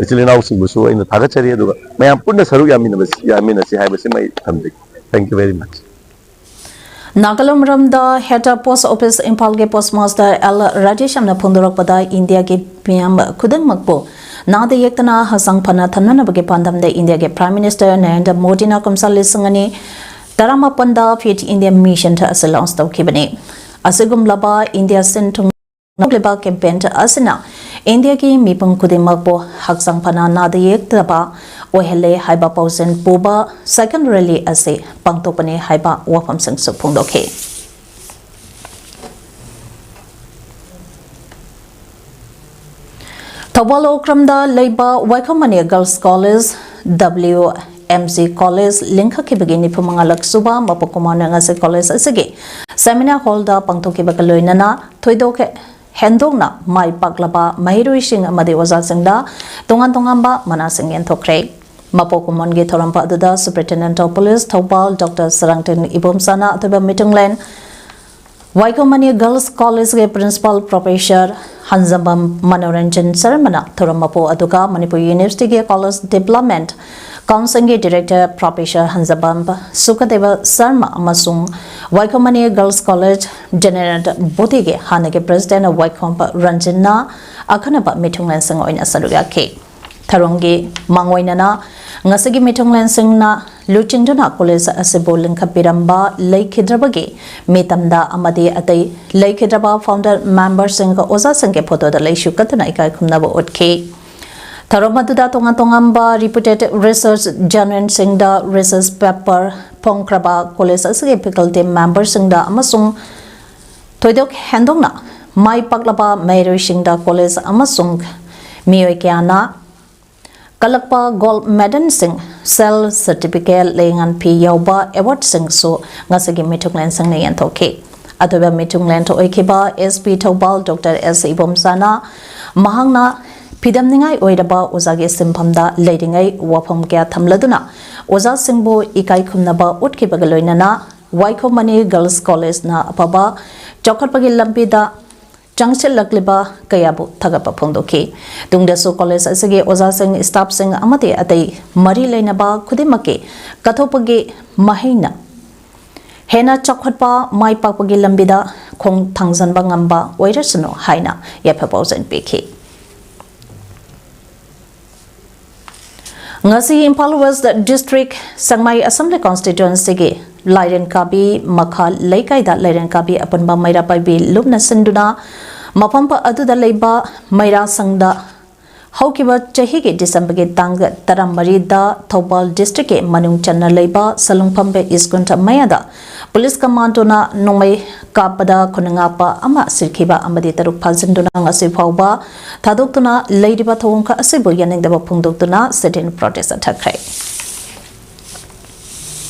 ꯏꯆꯤꯜ ꯏꯅꯥꯎꯁꯤꯡꯕꯨꯁꯨ ꯑꯩꯅ ꯊꯥꯒꯠꯆꯔꯤ꯫ ꯑꯗꯨꯒ ꯃꯌꯥꯝ ꯄꯨꯟꯅ ꯁꯔꯨꯛ ꯌꯥꯃꯤꯟꯅꯕꯁꯤ, ꯌꯥꯃꯤꯟꯅꯁꯤ ꯍꯥꯏꯕꯁꯤꯃ ꯑꯩ ꯊꯝꯖꯒꯦ꯫ Thank you very much. Nagaland ꯃꯔꯝꯗ ꯍꯦꯠꯇ ꯄꯣꯁ ꯑꯣꯐꯤꯁ ꯏꯝꯐꯥꯜꯒꯤ ꯄꯣꯁ ꯃꯥꯁꯇꯔ ꯑꯦꯜ ꯔꯥꯖꯦꯁꯝꯅ ꯐꯣꯡꯗꯣꯔꯛꯄꯗ, ꯏꯟꯗꯤꯌꯥꯒꯤ ꯃꯤꯌꯥꯝ ꯈꯨꯗꯤꯡꯃꯛꯄꯨ ꯅꯥꯗ ꯌꯦꯛꯇꯅ ꯍꯛꯆꯥꯡ ꯐꯅ ꯊꯝꯅꯅꯕꯒꯤ ꯄꯥꯟꯗꯝꯗ ꯏꯟꯗꯤꯌꯥꯒꯤ ꯄ꯭ꯔꯥꯏꯝ ꯃꯤꯅꯤꯁꯇꯔ ꯅꯔꯦꯟꯗ꯭ꯔ ꯃꯣꯗꯤꯅ ꯀꯨꯝꯖꯥ ꯂꯤꯁꯤꯡ ꯑꯅꯤ ꯇꯔꯥꯃꯥꯄꯟꯗ ꯐꯤꯠ ꯏꯟꯗꯤꯌꯥ ꯃꯤꯁꯟ ꯑꯁꯤ ꯂꯣꯟꯆ ꯇꯧꯈꯤꯕꯅꯤ꯫ ꯑꯁꯤꯒꯨꯝꯂꯕ ꯏꯟꯗꯤꯌꯥ ꯁꯤꯟ ꯊꯨꯡ ꯊꯣꯛꯂꯤꯕ ꯀꯦꯝꯄꯦꯟ ꯑꯁꯤꯅ ꯏꯟꯗꯤꯌꯥꯒꯤ ꯃꯤꯄꯨꯝ ꯈꯨꯗꯤꯡꯃꯛꯄꯨ ꯍꯛꯆꯥꯡ ꯐꯅ ꯅꯥꯗ ꯌꯦꯛꯇꯕ ꯑꯣꯏꯍꯜꯂꯦ ꯍꯥꯏꯕ ꯄꯥꯎꯖꯦꯜ ꯄꯨꯕ ꯁꯥꯏꯀꯜ ꯔꯦꯂꯤ ꯑꯁꯤ ꯄꯥꯡꯊꯣꯛꯄꯅꯤ ꯍꯥꯏꯕ ꯋꯥꯐꯝꯁꯤꯡꯁꯨ ꯐꯣꯡꯗꯣꯛꯈꯤ꯫ ꯊꯧꯕꯥꯜ ꯑꯣꯀ꯭ꯔꯝꯗ ꯂꯩꯕ Waikhom Mani girls college, W M G college ꯂꯤꯡꯈꯠꯈꯤꯕꯒꯤ ꯅꯤꯐꯨ ꯃꯉꯥꯂꯛ ꯁꯨꯕ ꯃꯄꯣꯛ ꯀꯨꯝꯑꯣꯟ ꯉꯁꯤ ꯀꯣꯂꯦꯖ ꯑꯁꯤꯒꯤ ꯁꯦꯃꯤꯅꯥꯔ ꯍꯣꯜꯗ ꯄꯥꯡꯊꯣꯛꯈꯤꯕꯒ ꯂꯣꯏꯅꯅ ꯊꯣꯏꯗꯣꯛ ꯍꯦꯟꯗꯣꯛꯅ ꯃꯥꯏ ꯄꯥꯛꯂꯕ ꯃꯍꯩꯔꯣꯏꯁꯤꯡ ꯑꯃꯗꯤ ꯑꯣꯖꯥꯁꯤꯡꯗ ꯇꯣꯉꯥꯟ ꯇꯣꯉꯥꯟꯕ ꯃꯅꯥꯁꯤꯡ ꯌꯦꯟꯊꯣꯛꯈ꯭ꯔꯦ꯫ ꯃꯄꯣꯛ ꯀꯨꯝꯑꯣꯟꯒꯤ ꯊꯧꯔꯝ ꯑꯗꯨꯗ Superintendent of Police Thoubal doctor Sarangthem ꯏꯕꯣꯝꯆꯥꯅ ꯑꯊꯣꯏꯕ ꯃꯤꯇꯨꯡꯂꯦꯟ, ꯋꯥꯏꯈꯣꯝ ꯃꯅꯤ ꯒꯔꯜꯁ ꯀꯣꯂꯦꯖꯀꯤ ꯄ꯭ꯔꯤꯟꯁꯤꯄꯥꯜ ꯄ꯭ꯔꯣꯐꯦꯁꯔ ꯍꯟꯖꯕꯝ ꯃꯅꯣꯔꯟꯖꯟ ꯁꯔꯃꯅ ꯊꯧꯔꯝ ꯃꯄꯨ ꯑꯗꯨꯒ ꯃꯅꯤꯄꯨꯔ ꯌꯨꯅꯤꯚꯔꯁꯤꯇꯤꯒꯤ ꯀꯣꯂꯦꯖ ꯗꯤꯕ꯭ꯂꯞꯃꯦꯟꯠ ꯀꯥꯎꯟꯁꯤꯜꯒꯤ ꯗꯤꯔꯦꯛꯇꯔ ꯄ꯭ꯔꯣꯐꯦꯁꯔ ꯍꯟꯖꯕꯝ ꯁꯨꯀꯗꯦꯕ ꯁꯔꯃ ꯑꯃꯁꯨꯡ Waikhom Mani girls college general ꯕꯣꯗꯤꯒꯤ ꯍꯥꯟꯅꯒꯤ ꯄ꯭ꯔꯦꯁꯤꯗꯦꯟꯠ ꯋꯥꯏꯈꯣꯝ ꯔꯟꯖꯟꯅ ꯑꯈꯟꯅꯕ ꯃꯤꯊꯨꯡꯂꯦꯟꯁꯤꯡ ꯑꯣꯏꯅ ꯁꯔꯨꯛ ꯌꯥꯈꯤ꯫ ꯊꯧꯔꯝꯒꯤ ꯃꯥꯡꯑꯣꯏꯅꯅ ꯉꯁꯤꯒꯤ ꯃꯤꯊꯨꯡꯂꯦꯟꯁꯤꯡꯅ ꯂꯨꯆꯤꯡꯗꯨꯅ ꯀꯣꯂꯦꯖ ꯑꯁꯤꯕꯨ ꯂꯤꯡꯈꯠꯄꯤꯔꯝꯕ ꯂꯩꯈꯤꯗ꯭ꯔꯕꯒꯤ ꯃꯤꯇꯝꯗ ꯑꯃꯗꯤ ꯑꯇꯩ ꯂꯩꯈꯤꯗ꯭ꯔꯕ ꯐꯥꯎꯟꯗꯔ ꯃꯦꯝꯕꯔꯁꯤꯡꯒ ꯑꯣꯖꯥꯁꯤꯡꯒꯤ ꯐꯣꯇꯣꯗ ꯂꯩꯁꯨ ꯀꯠꯇꯨꯅ ꯏꯀꯥꯏ ꯈꯨꯝꯅꯕ ꯎꯠꯈꯤ꯫ ꯊꯧꯔꯝ ꯑꯗꯨꯗ ꯇꯣꯉꯥꯟ ꯇꯣꯉꯥꯟꯕ reputed research journalꯁꯤꯡꯗ research paper ꯐꯣꯡꯈ꯭ꯔꯕ ꯀꯣꯂꯦꯖ ꯑꯁꯤꯒꯤ faculty memberꯁꯤꯡꯗ ꯑꯃꯁꯨꯡ ꯊꯣꯏꯗꯣꯛ ꯍꯦꯟꯗꯣꯛꯅ ꯃꯥꯏ ꯄꯥꯛꯂꯕ ꯃꯍꯩꯔꯣꯏꯁꯤꯡꯗ ꯀꯣꯂꯦꯖ ꯑꯃꯁꯨꯡ ꯃꯤꯑꯣꯏ ꯀꯌꯥꯅ ꯀꯜꯂꯛꯄ gold medalꯁꯤꯡ, ꯁꯦꯜ, certificate, ꯂꯩꯉꯥꯛ ꯐꯤ ꯌꯥꯎꯕ awardꯁꯤꯡꯁꯨ ꯉꯁꯤꯒꯤ ꯃꯤꯊꯨꯡꯂꯦꯟꯁꯤꯡꯅ ꯌꯦꯟꯊꯣꯛꯈꯤ꯫ ꯑꯊꯣꯏꯕ ꯃꯤꯊꯨꯡꯂꯦꯟ ꯑꯣꯏꯈꯤꯕ SP ꯊꯧꯕꯥꯜ ꯗꯣꯛꯇꯔ ꯑꯦꯁ ꯏꯕꯣꯝꯆꯥꯅ ꯃꯍꯥꯛꯅ ꯐꯤꯗꯝꯅꯤꯡꯉꯥꯏ ꯑꯣꯏꯔꯕ ꯑꯣꯖꯥꯒꯤ ꯁꯤꯟꯐꯝꯗ ꯂꯩꯔꯤꯉꯩ ꯋꯥꯐꯝ ꯀꯌꯥ ꯊꯝꯂꯗꯨꯅ ꯑꯣꯖꯥꯁꯤꯡꯕꯨ ꯏꯀꯥꯏ ꯈꯨꯝꯅꯕ ꯎꯠꯈꯤꯕꯒ ꯂꯣꯏꯅꯅ ꯋꯥꯏꯈꯣꯝ ꯃꯅꯤ Girls Collegeꯅ ꯑꯐꯕ ꯆꯥꯎꯈꯠꯄꯒꯤ ꯂꯝꯕꯤꯗ ꯆꯪꯁꯤꯜꯂꯛꯂꯤꯕ ꯀꯌꯥꯕꯨ ꯊꯥꯒꯠꯄ ꯐꯣꯡꯗꯣꯛꯈꯤ꯫ ꯇꯨꯡꯗꯁꯨ ꯀꯣꯂꯦꯖ ꯑꯁꯤꯒꯤ ꯑꯣꯖꯥꯁꯤꯡ, staffꯁꯤꯡ ꯑꯃꯗꯤ ꯑꯇꯩ ꯃꯔꯤ ꯂꯩꯅꯕ ꯈꯨꯗꯤꯡꯃꯛꯀꯤ ꯀꯠꯊꯣꯛꯄꯒꯤ ꯃꯍꯩꯅ ꯍꯦꯟꯅ ꯆꯥꯎꯈꯠꯄ, ꯃꯥꯏ ꯄꯥꯛꯄꯒꯤ ꯂꯝꯕꯤꯗ ꯈꯣꯡ ꯊꯥꯡꯖꯟꯕ ꯉꯝꯕ ꯑꯣꯏꯔꯁꯅꯨ ꯍꯥꯏꯅ ꯌꯥꯏꯐ ꯄꯥꯎꯖꯦꯜ ꯄꯤꯈꯤ꯫ ꯉꯁꯤ ꯏꯝꯐꯥꯜ West District ꯁꯦꯛꯃꯥꯏ Assembly Constituencyꯒꯤ ꯂꯥꯏꯔꯦꯟ ꯀꯥꯕꯤ ꯃꯈꯥ ꯂꯩꯀꯥꯏꯗ ꯂꯥꯏꯔꯦꯟ ꯀꯥꯕꯤ ꯑꯄꯨꯟꯕ ꯃꯩꯔꯥ ꯄꯥꯏꯕꯤ ꯂꯨꯞꯅ ꯁꯤꯟꯗꯨꯅ ꯃꯐꯝ ꯑꯗꯨꯗ ꯂꯩꯕ ꯃꯩꯔꯥ ꯁꯪꯗ ꯍꯧꯈꯤꯕ ꯆꯍꯤꯒꯤ Decemberꯒꯤ ꯇꯥꯡ ꯇꯔꯥꯃꯔꯤꯗ ꯊꯧꯕꯥꯜ Districtꯀꯤ ꯃꯅꯨꯡ ꯆꯟꯅ ꯂꯩꯕ ꯁꯂꯨꯡꯐꯝꯕ ꯁ꯭ꯀꯨꯜ ꯃꯌꯥꯗ police commandoꯅ ꯅꯣꯡꯃꯩ ꯀꯥꯞꯄꯗ ꯈꯨꯟꯉꯥꯛꯄ ꯑꯃ ꯁꯤꯈꯤꯕ ꯑꯃꯗꯤ ꯇꯔꯨꯛ ꯐꯥꯖꯤꯟꯗꯨꯅ ꯉꯁꯤ ꯐꯥꯎꯕ ꯊꯥꯗꯣꯛꯇꯨꯅ ꯂꯩꯔꯤꯕ ꯊꯧꯑꯣꯡ ꯑꯁꯤꯕꯨ ꯌꯥꯅꯤꯡꯗꯕ ꯐꯣꯡꯗꯣꯛꯇꯨꯅ sit-in protest ꯆꯠꯊꯈ꯭ꯔꯦ꯫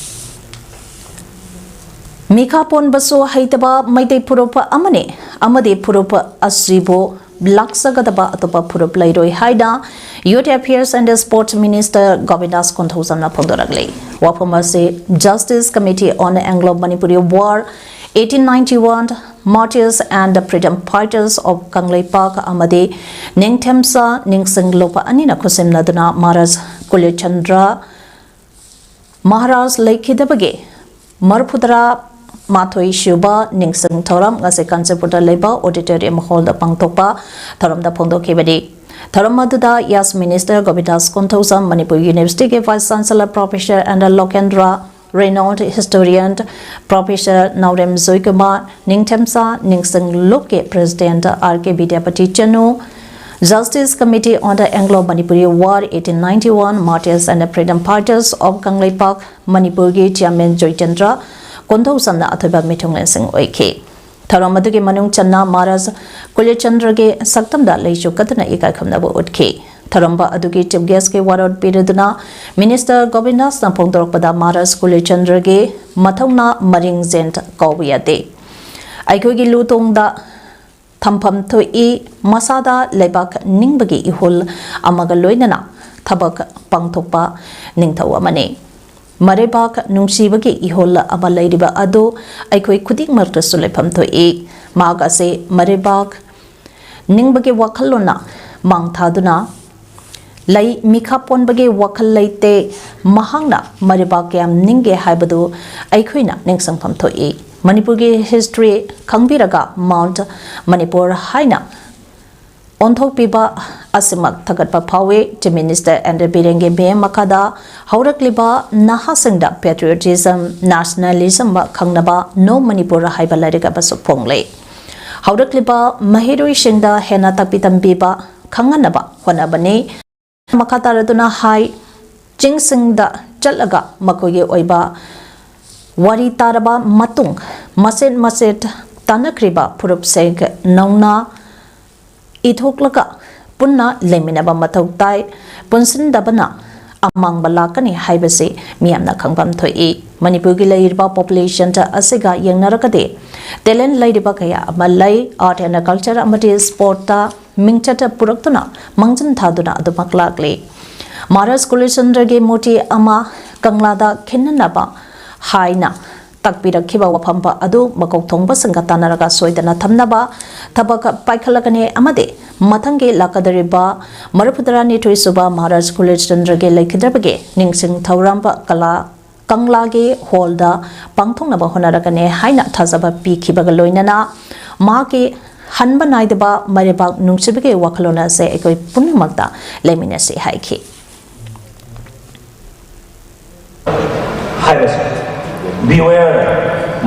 ꯃꯤꯈꯥ ꯄꯣꯟꯕꯁꯨ ꯍꯩꯇꯕ ꯃꯩꯇꯩ ꯐꯨꯔꯨꯞ ꯑꯃꯅꯤ ꯑꯃꯗꯤ ꯐꯨꯔꯨꯞ ꯑꯁꯤꯕꯨ ꯂꯥꯛꯆꯒꯗꯕ ꯑꯇꯣꯞꯄ ꯐꯨꯔꯨꯞ ꯂꯩꯔꯣꯏ ꯍꯥꯏꯅ Youth Affairs and Sports Minister ꯒꯣꯕꯤꯟꯗꯥꯁ ꯀꯣꯟꯊꯧꯖꯝꯅ ꯐꯣꯡꯗꯣꯔꯛꯂꯤ꯫ ꯋꯥꯐꯝ ꯑꯁꯤ Justice Committee on Anglo-Manipuri War, eighteen ninety-one Martyrs and Freedom Fighters of Kangleipak ꯑꯃꯗꯤ ꯅꯤꯡꯊꯦꯝꯆꯥ ꯅꯤꯡꯁꯤꯡꯂꯨꯞ ꯑꯅꯤꯅ ꯈꯨꯠꯁꯝꯅꯗꯨꯅ ꯃꯍꯥꯔꯥꯖ ꯀꯨꯂꯆꯟꯗ꯭ꯔ ꯃꯍꯥꯔꯥꯖ ꯂꯩꯈꯤꯗꯕꯒꯤ ꯃꯔꯐꯨꯇꯔꯥ ꯃꯥꯊꯣꯏ ꯁꯨꯕ ꯅꯤꯡꯁꯤꯡ ꯊꯧꯔꯝ ꯉꯁꯤ ꯀꯥꯟꯆꯤꯄꯨꯔꯗ ꯂꯩꯕ auditorium hallꯗ ꯄꯥꯡꯊꯣꯛꯄ ꯊꯧꯔꯝꯗ ꯐꯣꯡꯗꯣꯛꯈꯤꯕꯅꯤ꯫ ꯊꯧꯔꯝ ꯑꯗꯨꯗ Youth Minister ꯒꯣꯕꯤꯟꯗꯥꯁ ꯀꯣꯟꯊꯧꯖꯝ, ꯃꯅꯤꯄꯨꯔ Universityꯒꯤ Vice Chancellor Professor N Lokendra Renowned historian Professor Naorem Joykumar, ꯅꯤꯡꯊꯦꯝꯆꯥ ꯅꯤꯡꯁꯤꯡ ꯂꯨꯞꯀꯤ President R K Bidyapati Chanu, Justice Committee on the Anglo-Manipuri War, eighteen ninety-one Martyrs and the Freedom Fighters of Kangleipak ꯃꯅꯤꯄꯨꯔꯒꯤ ꯆꯤꯌꯥꯔꯃꯦꯟ ꯖꯣꯏꯆꯟꯗ꯭ꯔ ꯀꯣꯟꯊꯧꯖꯝꯅ ꯑꯊꯣꯏꯕ ꯃꯤꯊꯨꯡꯂꯦꯟꯁꯤꯡ ꯑꯣꯏꯈꯤ꯫ ꯊꯧꯔꯝ ꯑꯗꯨꯒꯤ ꯃꯅꯨꯡ ꯆꯟꯅ ꯃꯍꯥꯔꯥꯖ ꯀꯨꯂꯆꯟꯗ꯭ꯔꯒꯤ ꯁꯛꯇꯝꯗ ꯂꯩꯁꯨ ꯀꯠꯇꯨꯅ ꯏꯀꯥꯏ ꯈꯨꯝꯅꯕ ꯎꯠꯈꯤ꯫ ꯊꯧꯔꯝꯕ ꯑꯗꯨꯒꯤ chief guest ꯀꯤ ꯋꯥꯔꯣꯜ ꯄꯤꯔꯗꯨꯅ Minister ꯒꯣꯕꯤꯟꯗꯥꯁꯅ ꯐꯣꯡꯗꯣꯔꯛꯄꯗ ꯃꯍꯥꯔꯥꯖ ꯀꯨꯂꯆꯟꯗ꯭ꯔꯒꯤ ꯃꯊꯧꯅꯥ ꯃꯔꯤꯡꯖꯦꯟ ꯀꯥꯎꯕ ꯌꯥꯗꯦ꯫ ꯑꯩꯈꯣꯏꯒꯤ ꯂꯨ ꯇꯣꯡꯗ ꯊꯝꯐꯝ ꯊꯣꯛꯏ, ꯃꯁꯥꯗ ꯂꯩꯕꯥꯛ ꯅꯤꯡꯕꯒꯤ ꯏꯍꯨꯜ ꯑꯃꯒ ꯂꯣꯏꯅꯅ ꯊꯕꯛ ꯄꯥꯡꯊꯣꯛꯄ ꯅꯤꯡꯊꯧ ꯑꯃꯅꯤ꯫ ꯃꯔꯩꯕꯥꯛ ꯅꯨꯡꯁꯤꯕꯒꯤ ꯏꯍꯨꯜ ꯑꯃ ꯂꯩꯔꯤꯕ ꯑꯗꯨ ꯑꯩꯈꯣꯏ ꯈꯨꯗꯤꯡꯃꯛꯇꯁꯨ ꯂꯩꯐꯝ ꯊꯣꯛꯏ꯫ ꯃꯍꯥꯛ ꯑꯁꯤ ꯃꯔꯩꯕꯥꯛ ꯅꯤꯡꯕꯒꯤ ꯋꯥꯈꯜꯂꯣꯟꯅ ꯃꯥꯡ ꯊꯥꯗꯨꯅ ꯂꯩ, ꯃꯤꯈꯥ ꯄꯣꯟꯕꯒꯤ ꯋꯥꯈꯜ ꯂꯩꯇꯦ꯫ ꯃꯍꯥꯛꯅ ꯃꯔꯩꯕꯥꯛ ꯀꯌꯥꯝ ꯅꯤꯡꯒꯦ ꯍꯥꯏꯕꯗꯨ ꯑꯩꯈꯣꯏꯅ ꯅꯤꯡꯁꯤꯡꯐꯝ ꯊꯣꯛꯏ꯫ ꯃꯅꯤꯄꯨꯔꯒꯤ history ꯈꯪꯕꯤꯔꯒ Mount ꯃꯅꯤꯄꯨꯔ ꯍꯥꯏꯅ ꯑꯣꯟꯊꯣꯛꯄꯤꯕ ꯑꯁꯤꯃꯛ ꯊꯥꯒꯠꯄ ꯐꯥꯎꯏ꯫ Chief Minister ꯑꯦꯟ ꯕꯤꯔꯦꯟꯒꯤ ꯃꯤꯠꯌꯦꯡ ꯃꯈꯥꯗ ꯍꯧꯔꯛꯂꯤꯕ ꯅꯍꯥꯁꯤꯡꯗ patriotism, nationalism ꯈꯪꯅꯕ No ꯃꯅꯤꯄꯨꯔ ꯍꯥꯏꯕ ꯂꯥꯏꯔꯤꯛ ꯑꯃꯁꯨ ꯐꯣꯡꯂꯦ꯫ ꯍꯧꯔꯛꯂꯤꯕ ꯃꯍꯩꯔꯣꯏꯁꯤꯡꯗ ꯍꯦꯟꯅ ꯇꯥꯛꯄꯤ ꯇꯝꯕꯤꯕ ꯈꯪꯍꯟꯅꯕ ꯍꯣꯠꯅꯕꯅꯤ꯫ ꯃꯈꯥ ꯇꯥꯔꯗꯨꯅ ꯍꯥꯏ, ꯆꯤꯡꯁꯤꯡꯗ ꯆꯠꯂꯒ ꯃꯈꯣꯏꯒꯤ ꯑꯣꯏꯕ ꯋꯥꯔꯤ ꯇꯥꯔꯕ ꯃꯇꯨꯡ ꯃꯆꯦꯠ ꯃꯆꯦꯠ ꯇꯥꯟꯅꯈ꯭ꯔꯤꯕ ꯐꯨꯔꯨꯞꯁꯤꯡ ꯅꯧꯅ ꯏꯊꯣꯛꯂꯒ ꯄꯨꯟꯅ ꯂꯩꯃꯤꯟꯅꯕ ꯃꯊꯧ ꯇꯥꯏ꯫ ꯄꯨꯟꯁꯤꯟꯗꯕꯅ ꯑꯃꯥꯡꯕ ꯂꯥꯛꯀꯅꯤ ꯍꯥꯏꯕꯁꯤ ꯃꯤꯌꯥꯝꯅ ꯈꯪꯐꯝ ꯊꯣꯛꯏ꯫ ꯃꯅꯤꯄꯨꯔꯒꯤ ꯂꯩꯔꯤꯕ population ꯑꯁꯤꯒ ꯌꯦꯡꯅꯔꯒꯗꯤ talent ꯂꯩꯔꯤꯕ ꯀꯌꯥ ꯑꯃ ꯂꯩ꯫ Art and culture ꯑꯃꯗꯤ sportꯇ ꯃꯤꯡꯆꯠ ꯄꯨꯔꯛꯇꯨꯅ ꯃꯥꯡꯖꯤꯟ ꯊꯥꯗꯨꯅ ꯑꯗꯨꯃꯛ ꯂꯥꯛꯂꯤ꯫ ꯃꯍꯥꯔꯥꯖ ꯀꯨꯂꯆꯟꯗ꯭ꯔꯒꯤ ꯃꯨꯔꯇꯤ ꯑꯃ ꯀꯪꯂꯥꯗ ꯈꯤꯟꯅꯅꯕ ꯍꯥꯏꯅ ꯇꯥꯛꯄꯤꯔꯛꯈꯤꯕ ꯋꯥꯐꯝ ꯑꯗꯨ ꯃꯀꯣꯛ ꯊꯣꯡꯕꯁꯤꯡꯒ ꯇꯥꯟꯅꯔꯒ ꯁꯣꯏꯗꯅ ꯊꯝꯅꯕ ꯊꯕꯛ ꯄꯥꯏꯈꯠꯂꯒꯅꯤ ꯑꯃꯗꯤ ꯃꯊꯪꯒꯤ ꯂꯥꯛꯀꯗꯧꯔꯤꯕ ꯃꯔꯤꯐꯨꯇꯔꯥꯅꯤꯊꯣꯏ ꯁꯨꯕ ꯃꯍꯥꯔꯥꯖ ꯀꯨꯂꯆꯟꯗ꯭ꯔꯒꯤ ꯂꯩꯈꯤꯗꯕꯒꯤ ꯅꯤꯡꯁꯤꯡ ꯊꯧꯔꯝ ꯀꯂꯥ ꯀꯪꯂꯥꯒꯤ hallꯗ ꯄꯥꯡꯊꯣꯛꯅꯕ ꯍꯣꯠꯅꯔꯛꯀꯅꯤ ꯍꯥꯏꯅ ꯊꯥꯖꯕ ꯄꯤꯈꯤꯕꯒ ꯂꯣꯏꯅꯅ ꯃꯍꯥꯛꯀꯤ ꯍꯟꯕ ꯅꯥꯏꯗꯕ ꯃꯔꯩꯕꯥꯛ ꯅꯨꯡꯁꯤꯕꯒꯤ ꯋꯥꯈꯜꯂꯣꯟ ꯑꯁꯦ ꯑꯩꯈꯣꯏ ꯄꯨꯝꯅꯃꯛꯇ ꯂꯩꯃꯤꯟꯅꯁꯤ ꯍꯥꯏꯈꯤ꯫ ꯍꯥꯏꯕꯁꯦ, "Beware,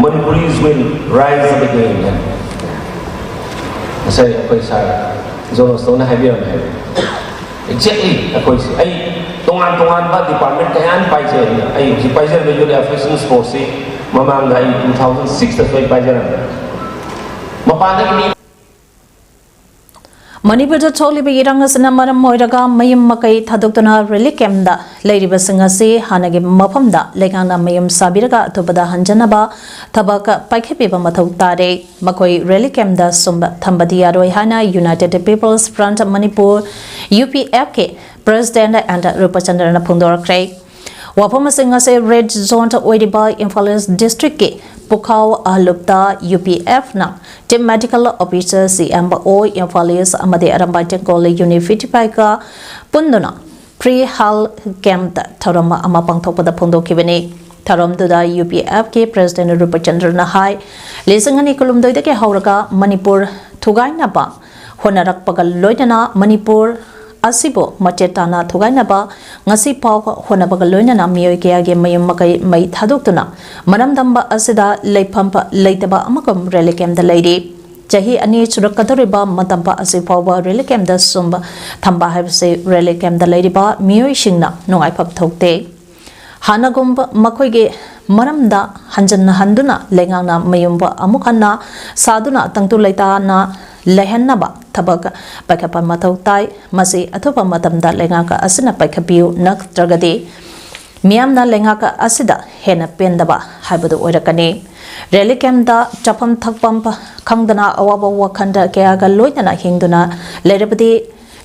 Manipuris will rise up again." ꯉꯁꯥꯏ ꯑꯩꯈꯣꯏ ꯁꯥꯔ ꯖꯣꯟ ꯕꯣꯁꯀꯣꯅ ꯍꯥꯏꯕꯤꯔꯝꯃꯦ ꯍꯥꯏꯕ꯫ ꯑꯦꯛꯖꯦꯛꯂꯤ ꯑꯩꯈꯣꯏꯁꯦ, ꯑꯩ ꯇꯣꯉꯥꯟ ꯇꯣꯉꯥꯟꯕ ꯗꯤꯄꯥꯔꯠꯃꯦꯟ ꯀꯌꯥ ꯑꯃ ꯄꯥꯏꯖꯩ꯫ ꯑꯩꯅ, ꯑꯩ ꯍꯧꯖꯤꯛ ꯄꯥꯏꯖꯔꯤꯕ ꯌꯨꯠ ꯑꯦꯐꯤꯌꯦꯁꯟ ꯁ꯭ꯄꯣꯔꯠꯁꯤ ꯃꯃꯥꯡꯗ ꯑꯩ ꯇꯨ ꯊꯥꯎꯖꯟ ꯁꯤꯛꯁꯇꯁꯨ ꯑꯩ ꯄꯥꯏꯖꯔꯝꯃꯦ꯫ ꯃꯄꯥꯟꯗꯒꯤ ꯃꯤ ꯃꯅꯤꯄꯨꯔꯗ ꯊꯣꯛꯂꯤꯕ ꯏꯔꯥꯡ ꯑꯁꯤꯅ ꯃꯔꯝ ꯑꯣꯏꯔꯒ ꯃꯌꯨꯝ ꯃꯀꯩ ꯊꯥꯗꯣꯛꯇꯨꯅ ꯔꯤꯂꯤꯐ ꯀꯦꯝꯞꯇ ꯂꯩꯔꯤꯕꯁꯤꯡ ꯑꯁꯤ ꯍꯥꯟꯅꯒꯤ ꯃꯐꯝꯗ ꯂꯩꯉꯥꯛꯅ ꯃꯌꯨꯝ ꯁꯥꯕꯤꯔꯒ ꯑꯇꯣꯞꯄꯗ ꯍꯟꯖꯅꯕ ꯊꯕꯛ ꯄꯥꯏꯈꯠꯄꯤꯕ ꯃꯊꯧ ꯇꯥꯔꯦ꯫ ꯃꯈꯣꯏ ꯔꯤꯂꯤꯐ ꯀꯦꯝꯞꯇ ꯁꯨꯝꯕ ꯊꯝꯕꯗꯤ ꯌꯥꯔꯣꯏ ꯍꯥꯏꯅ United People's Front Manipur, U P F ꯀꯤ President ꯑꯦꯟ ꯔꯨꯄꯆꯟꯗ꯭ꯔꯅ ꯐꯣꯡꯗꯣꯔꯛꯈ꯭ꯔꯦ꯫ ꯋꯥꯐꯝꯁꯤꯡ ꯑꯁꯤ ꯔꯦꯗ ꯖꯣꯟ ꯑꯣꯏꯔꯤꯕ ꯏꯝꯐꯥꯜ ꯏꯁ ꯗꯤꯁꯇ꯭ꯔꯤꯛꯀꯤ ꯄꯨꯈꯥꯎ ꯑꯍꯂꯨꯞꯇ U P F ꯅ Chief Medical Officer, C M O, Imphal east ꯑꯃꯗꯤ ꯑꯔꯥꯝꯕꯥꯏ ꯇꯦꯡꯒꯣꯜ ꯌꯨꯅꯤꯠ ꯐꯤꯐꯇꯤ ꯐꯥꯏꯚꯀ ꯄꯨꯟꯗꯨꯅ ꯐ꯭ꯔꯤ ꯍꯦꯜꯊ ꯀꯦꯝꯞꯇ ꯊꯧꯔꯝ ꯑꯃ ꯄꯥꯡꯊꯣꯛꯄꯗ ꯐꯣꯡꯗꯣꯛꯈꯤꯕꯅꯤ꯫ ꯊꯧꯔꯝꯗꯨꯗ U P F ꯀꯤ President ꯔꯨꯄꯆꯟꯗ꯭ꯔꯅ ꯍꯥꯏ, ꯂꯤꯁꯤꯡ ꯑꯅꯤ ꯀꯨꯟꯍꯨꯝꯗꯣꯏꯗꯒꯤ ꯍꯧꯔꯒ ꯃꯅꯤꯄꯨꯔ ꯊꯨꯒꯥꯏꯅꯕ ꯍꯣꯠꯅꯔꯛꯄꯒ ꯂꯣꯏꯅꯅ ꯃꯅꯤꯄꯨꯔ ꯑꯁꯤꯕꯨ ꯃꯆꯦꯠ ꯇꯥꯅ ꯊꯨꯒꯥꯏꯅꯕ ꯉꯁꯤ ꯐꯥꯎꯕ ꯍꯣꯠꯅꯕꯒ ꯂꯣꯏꯅꯅ ꯃꯤꯑꯣꯏ ꯀꯌꯥꯒꯤ ꯃꯌꯨꯝ ꯃꯀꯩ ꯃꯩ ꯊꯥꯗꯣꯛꯇꯨꯅ ꯃꯔꯝ ꯇꯝꯕ ꯑꯁꯤꯗ ꯂꯩꯐꯝ ꯂꯩꯇꯕ ꯑꯃꯒꯨꯝ ꯔꯤꯂꯤꯐ ꯀꯦꯝꯞꯇ ꯂꯩꯔꯤ꯫ ꯆꯍꯤ ꯑꯅꯤ ꯁꯨꯔꯛꯀꯗꯧꯔꯤꯕ ꯃꯇꯝ ꯑꯁꯤ ꯐꯥꯎꯕ ꯔꯤꯂꯤꯐ ꯀꯦꯝꯞꯇ ꯁꯨꯝꯕ ꯊꯝꯕ ꯍꯥꯏꯕꯁꯤ ꯔꯤꯂꯤꯐ ꯀꯦꯝꯞꯇ ꯂꯩꯔꯤꯕ ꯃꯤꯑꯣꯏꯁꯤꯡꯅ ꯅꯨꯡꯉꯥꯏꯐꯝ ꯊꯣꯛꯇꯦ꯫ ꯍꯥꯟꯅꯒꯨꯝꯕ ꯃꯈꯣꯏꯒꯤ ꯃꯔꯝꯗ ꯍꯟꯖꯤꯟ ꯍꯟꯗꯨꯅ ꯂꯩꯉꯥꯛꯅ ꯃꯌꯨꯝ ꯑꯃꯨꯛ ꯍꯟꯅ ꯁꯥꯗꯨꯅ ꯇꯪꯗꯨ ꯂꯩꯇꯥꯅ ꯂꯩꯍꯟꯅꯕ ꯊꯕꯛ ꯄꯥꯏꯈꯠꯄ ꯃꯊꯧ ꯇꯥꯏ꯫ ꯃꯁꯤ ꯑꯊꯨꯕ ꯃꯇꯝꯗ ꯂꯩꯉꯥꯛ ꯑꯁꯤꯅ ꯄꯥꯏꯈꯠꯄꯤꯌꯨ, ꯅꯠꯇ꯭ꯔꯒꯗꯤ ꯃꯤꯌꯥꯝꯅ ꯂꯩꯉꯥꯛ ꯑꯁꯤꯗ ꯍꯦꯟꯅ ꯄꯦꯟꯗꯕ ꯍꯥꯏꯕꯗꯨ ꯑꯣꯏꯔꯛꯀꯅꯤ꯫ ꯔꯤꯂꯤꯐ ꯀꯦꯝꯞꯇ ꯆꯥꯐꯝ ꯊꯛꯐꯝ ꯈꯪꯗꯅ ꯑꯋꯥꯕ ꯋꯥꯈꯜꯗ ꯀꯌꯥꯒ ꯂꯣꯏꯅꯅ ꯍꯤꯡꯗꯨꯅ ꯂꯩꯔꯕꯗꯤ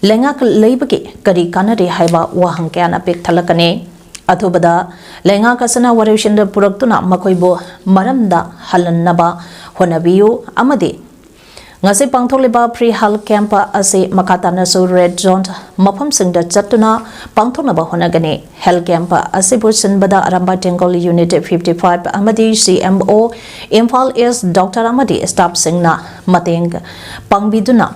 ꯂꯩꯉꯥꯛ ꯂꯩꯕꯒꯤ ꯀꯔꯤ ꯀꯥꯟꯅꯔꯤ ꯍꯥꯏꯕ ꯋꯥꯍꯪ ꯀꯌꯥꯅ ꯄꯤꯛ ꯊꯜꯂꯛꯀꯅꯤ꯫ ꯑꯊꯨꯕꯗ ꯂꯩꯉꯥꯛ ꯑꯁꯤꯅ ꯋꯥꯔꯦꯞꯁꯤꯟꯗ ꯄꯨꯔꯛꯇꯨꯅ ꯃꯈꯣꯏꯕꯨ ꯃꯔꯝꯗ ꯍꯜꯍꯟꯅꯕ ꯍꯣꯠꯅꯕꯤꯌꯨ ꯑꯃꯗꯤ ꯉꯁꯤ ꯄꯥꯡꯊꯣꯛꯂꯤꯕ ꯐ꯭ꯔꯤ ꯍꯦꯜꯊ ꯀꯦꯝꯞ ꯑꯁꯤ ꯃꯈꯥ ꯇꯥꯅꯁꯨ ꯔꯦꯗ ꯖꯣꯟ ꯃꯐꯝꯁꯤꯡꯗ ꯆꯠꯇꯨꯅ ꯄꯥꯡꯊꯣꯛꯅꯕ ꯍꯣꯠꯅꯒꯅꯤ꯫ ꯍꯦꯜꯊ ꯀꯦꯝꯞ ꯑꯁꯤꯕꯨ ꯁꯤꯟꯕꯗ Arambai Tenggol unit fifty five ꯑꯃꯗꯤ C M O ꯏꯝꯐꯥꯜ ꯏꯁ ꯗꯣꯛꯇꯔ ꯑꯃꯗꯤ ꯁ꯭ꯇꯥꯐꯁꯤꯡꯅ ꯃꯇꯦꯡ ꯄꯥꯡꯕꯤꯗꯨꯅ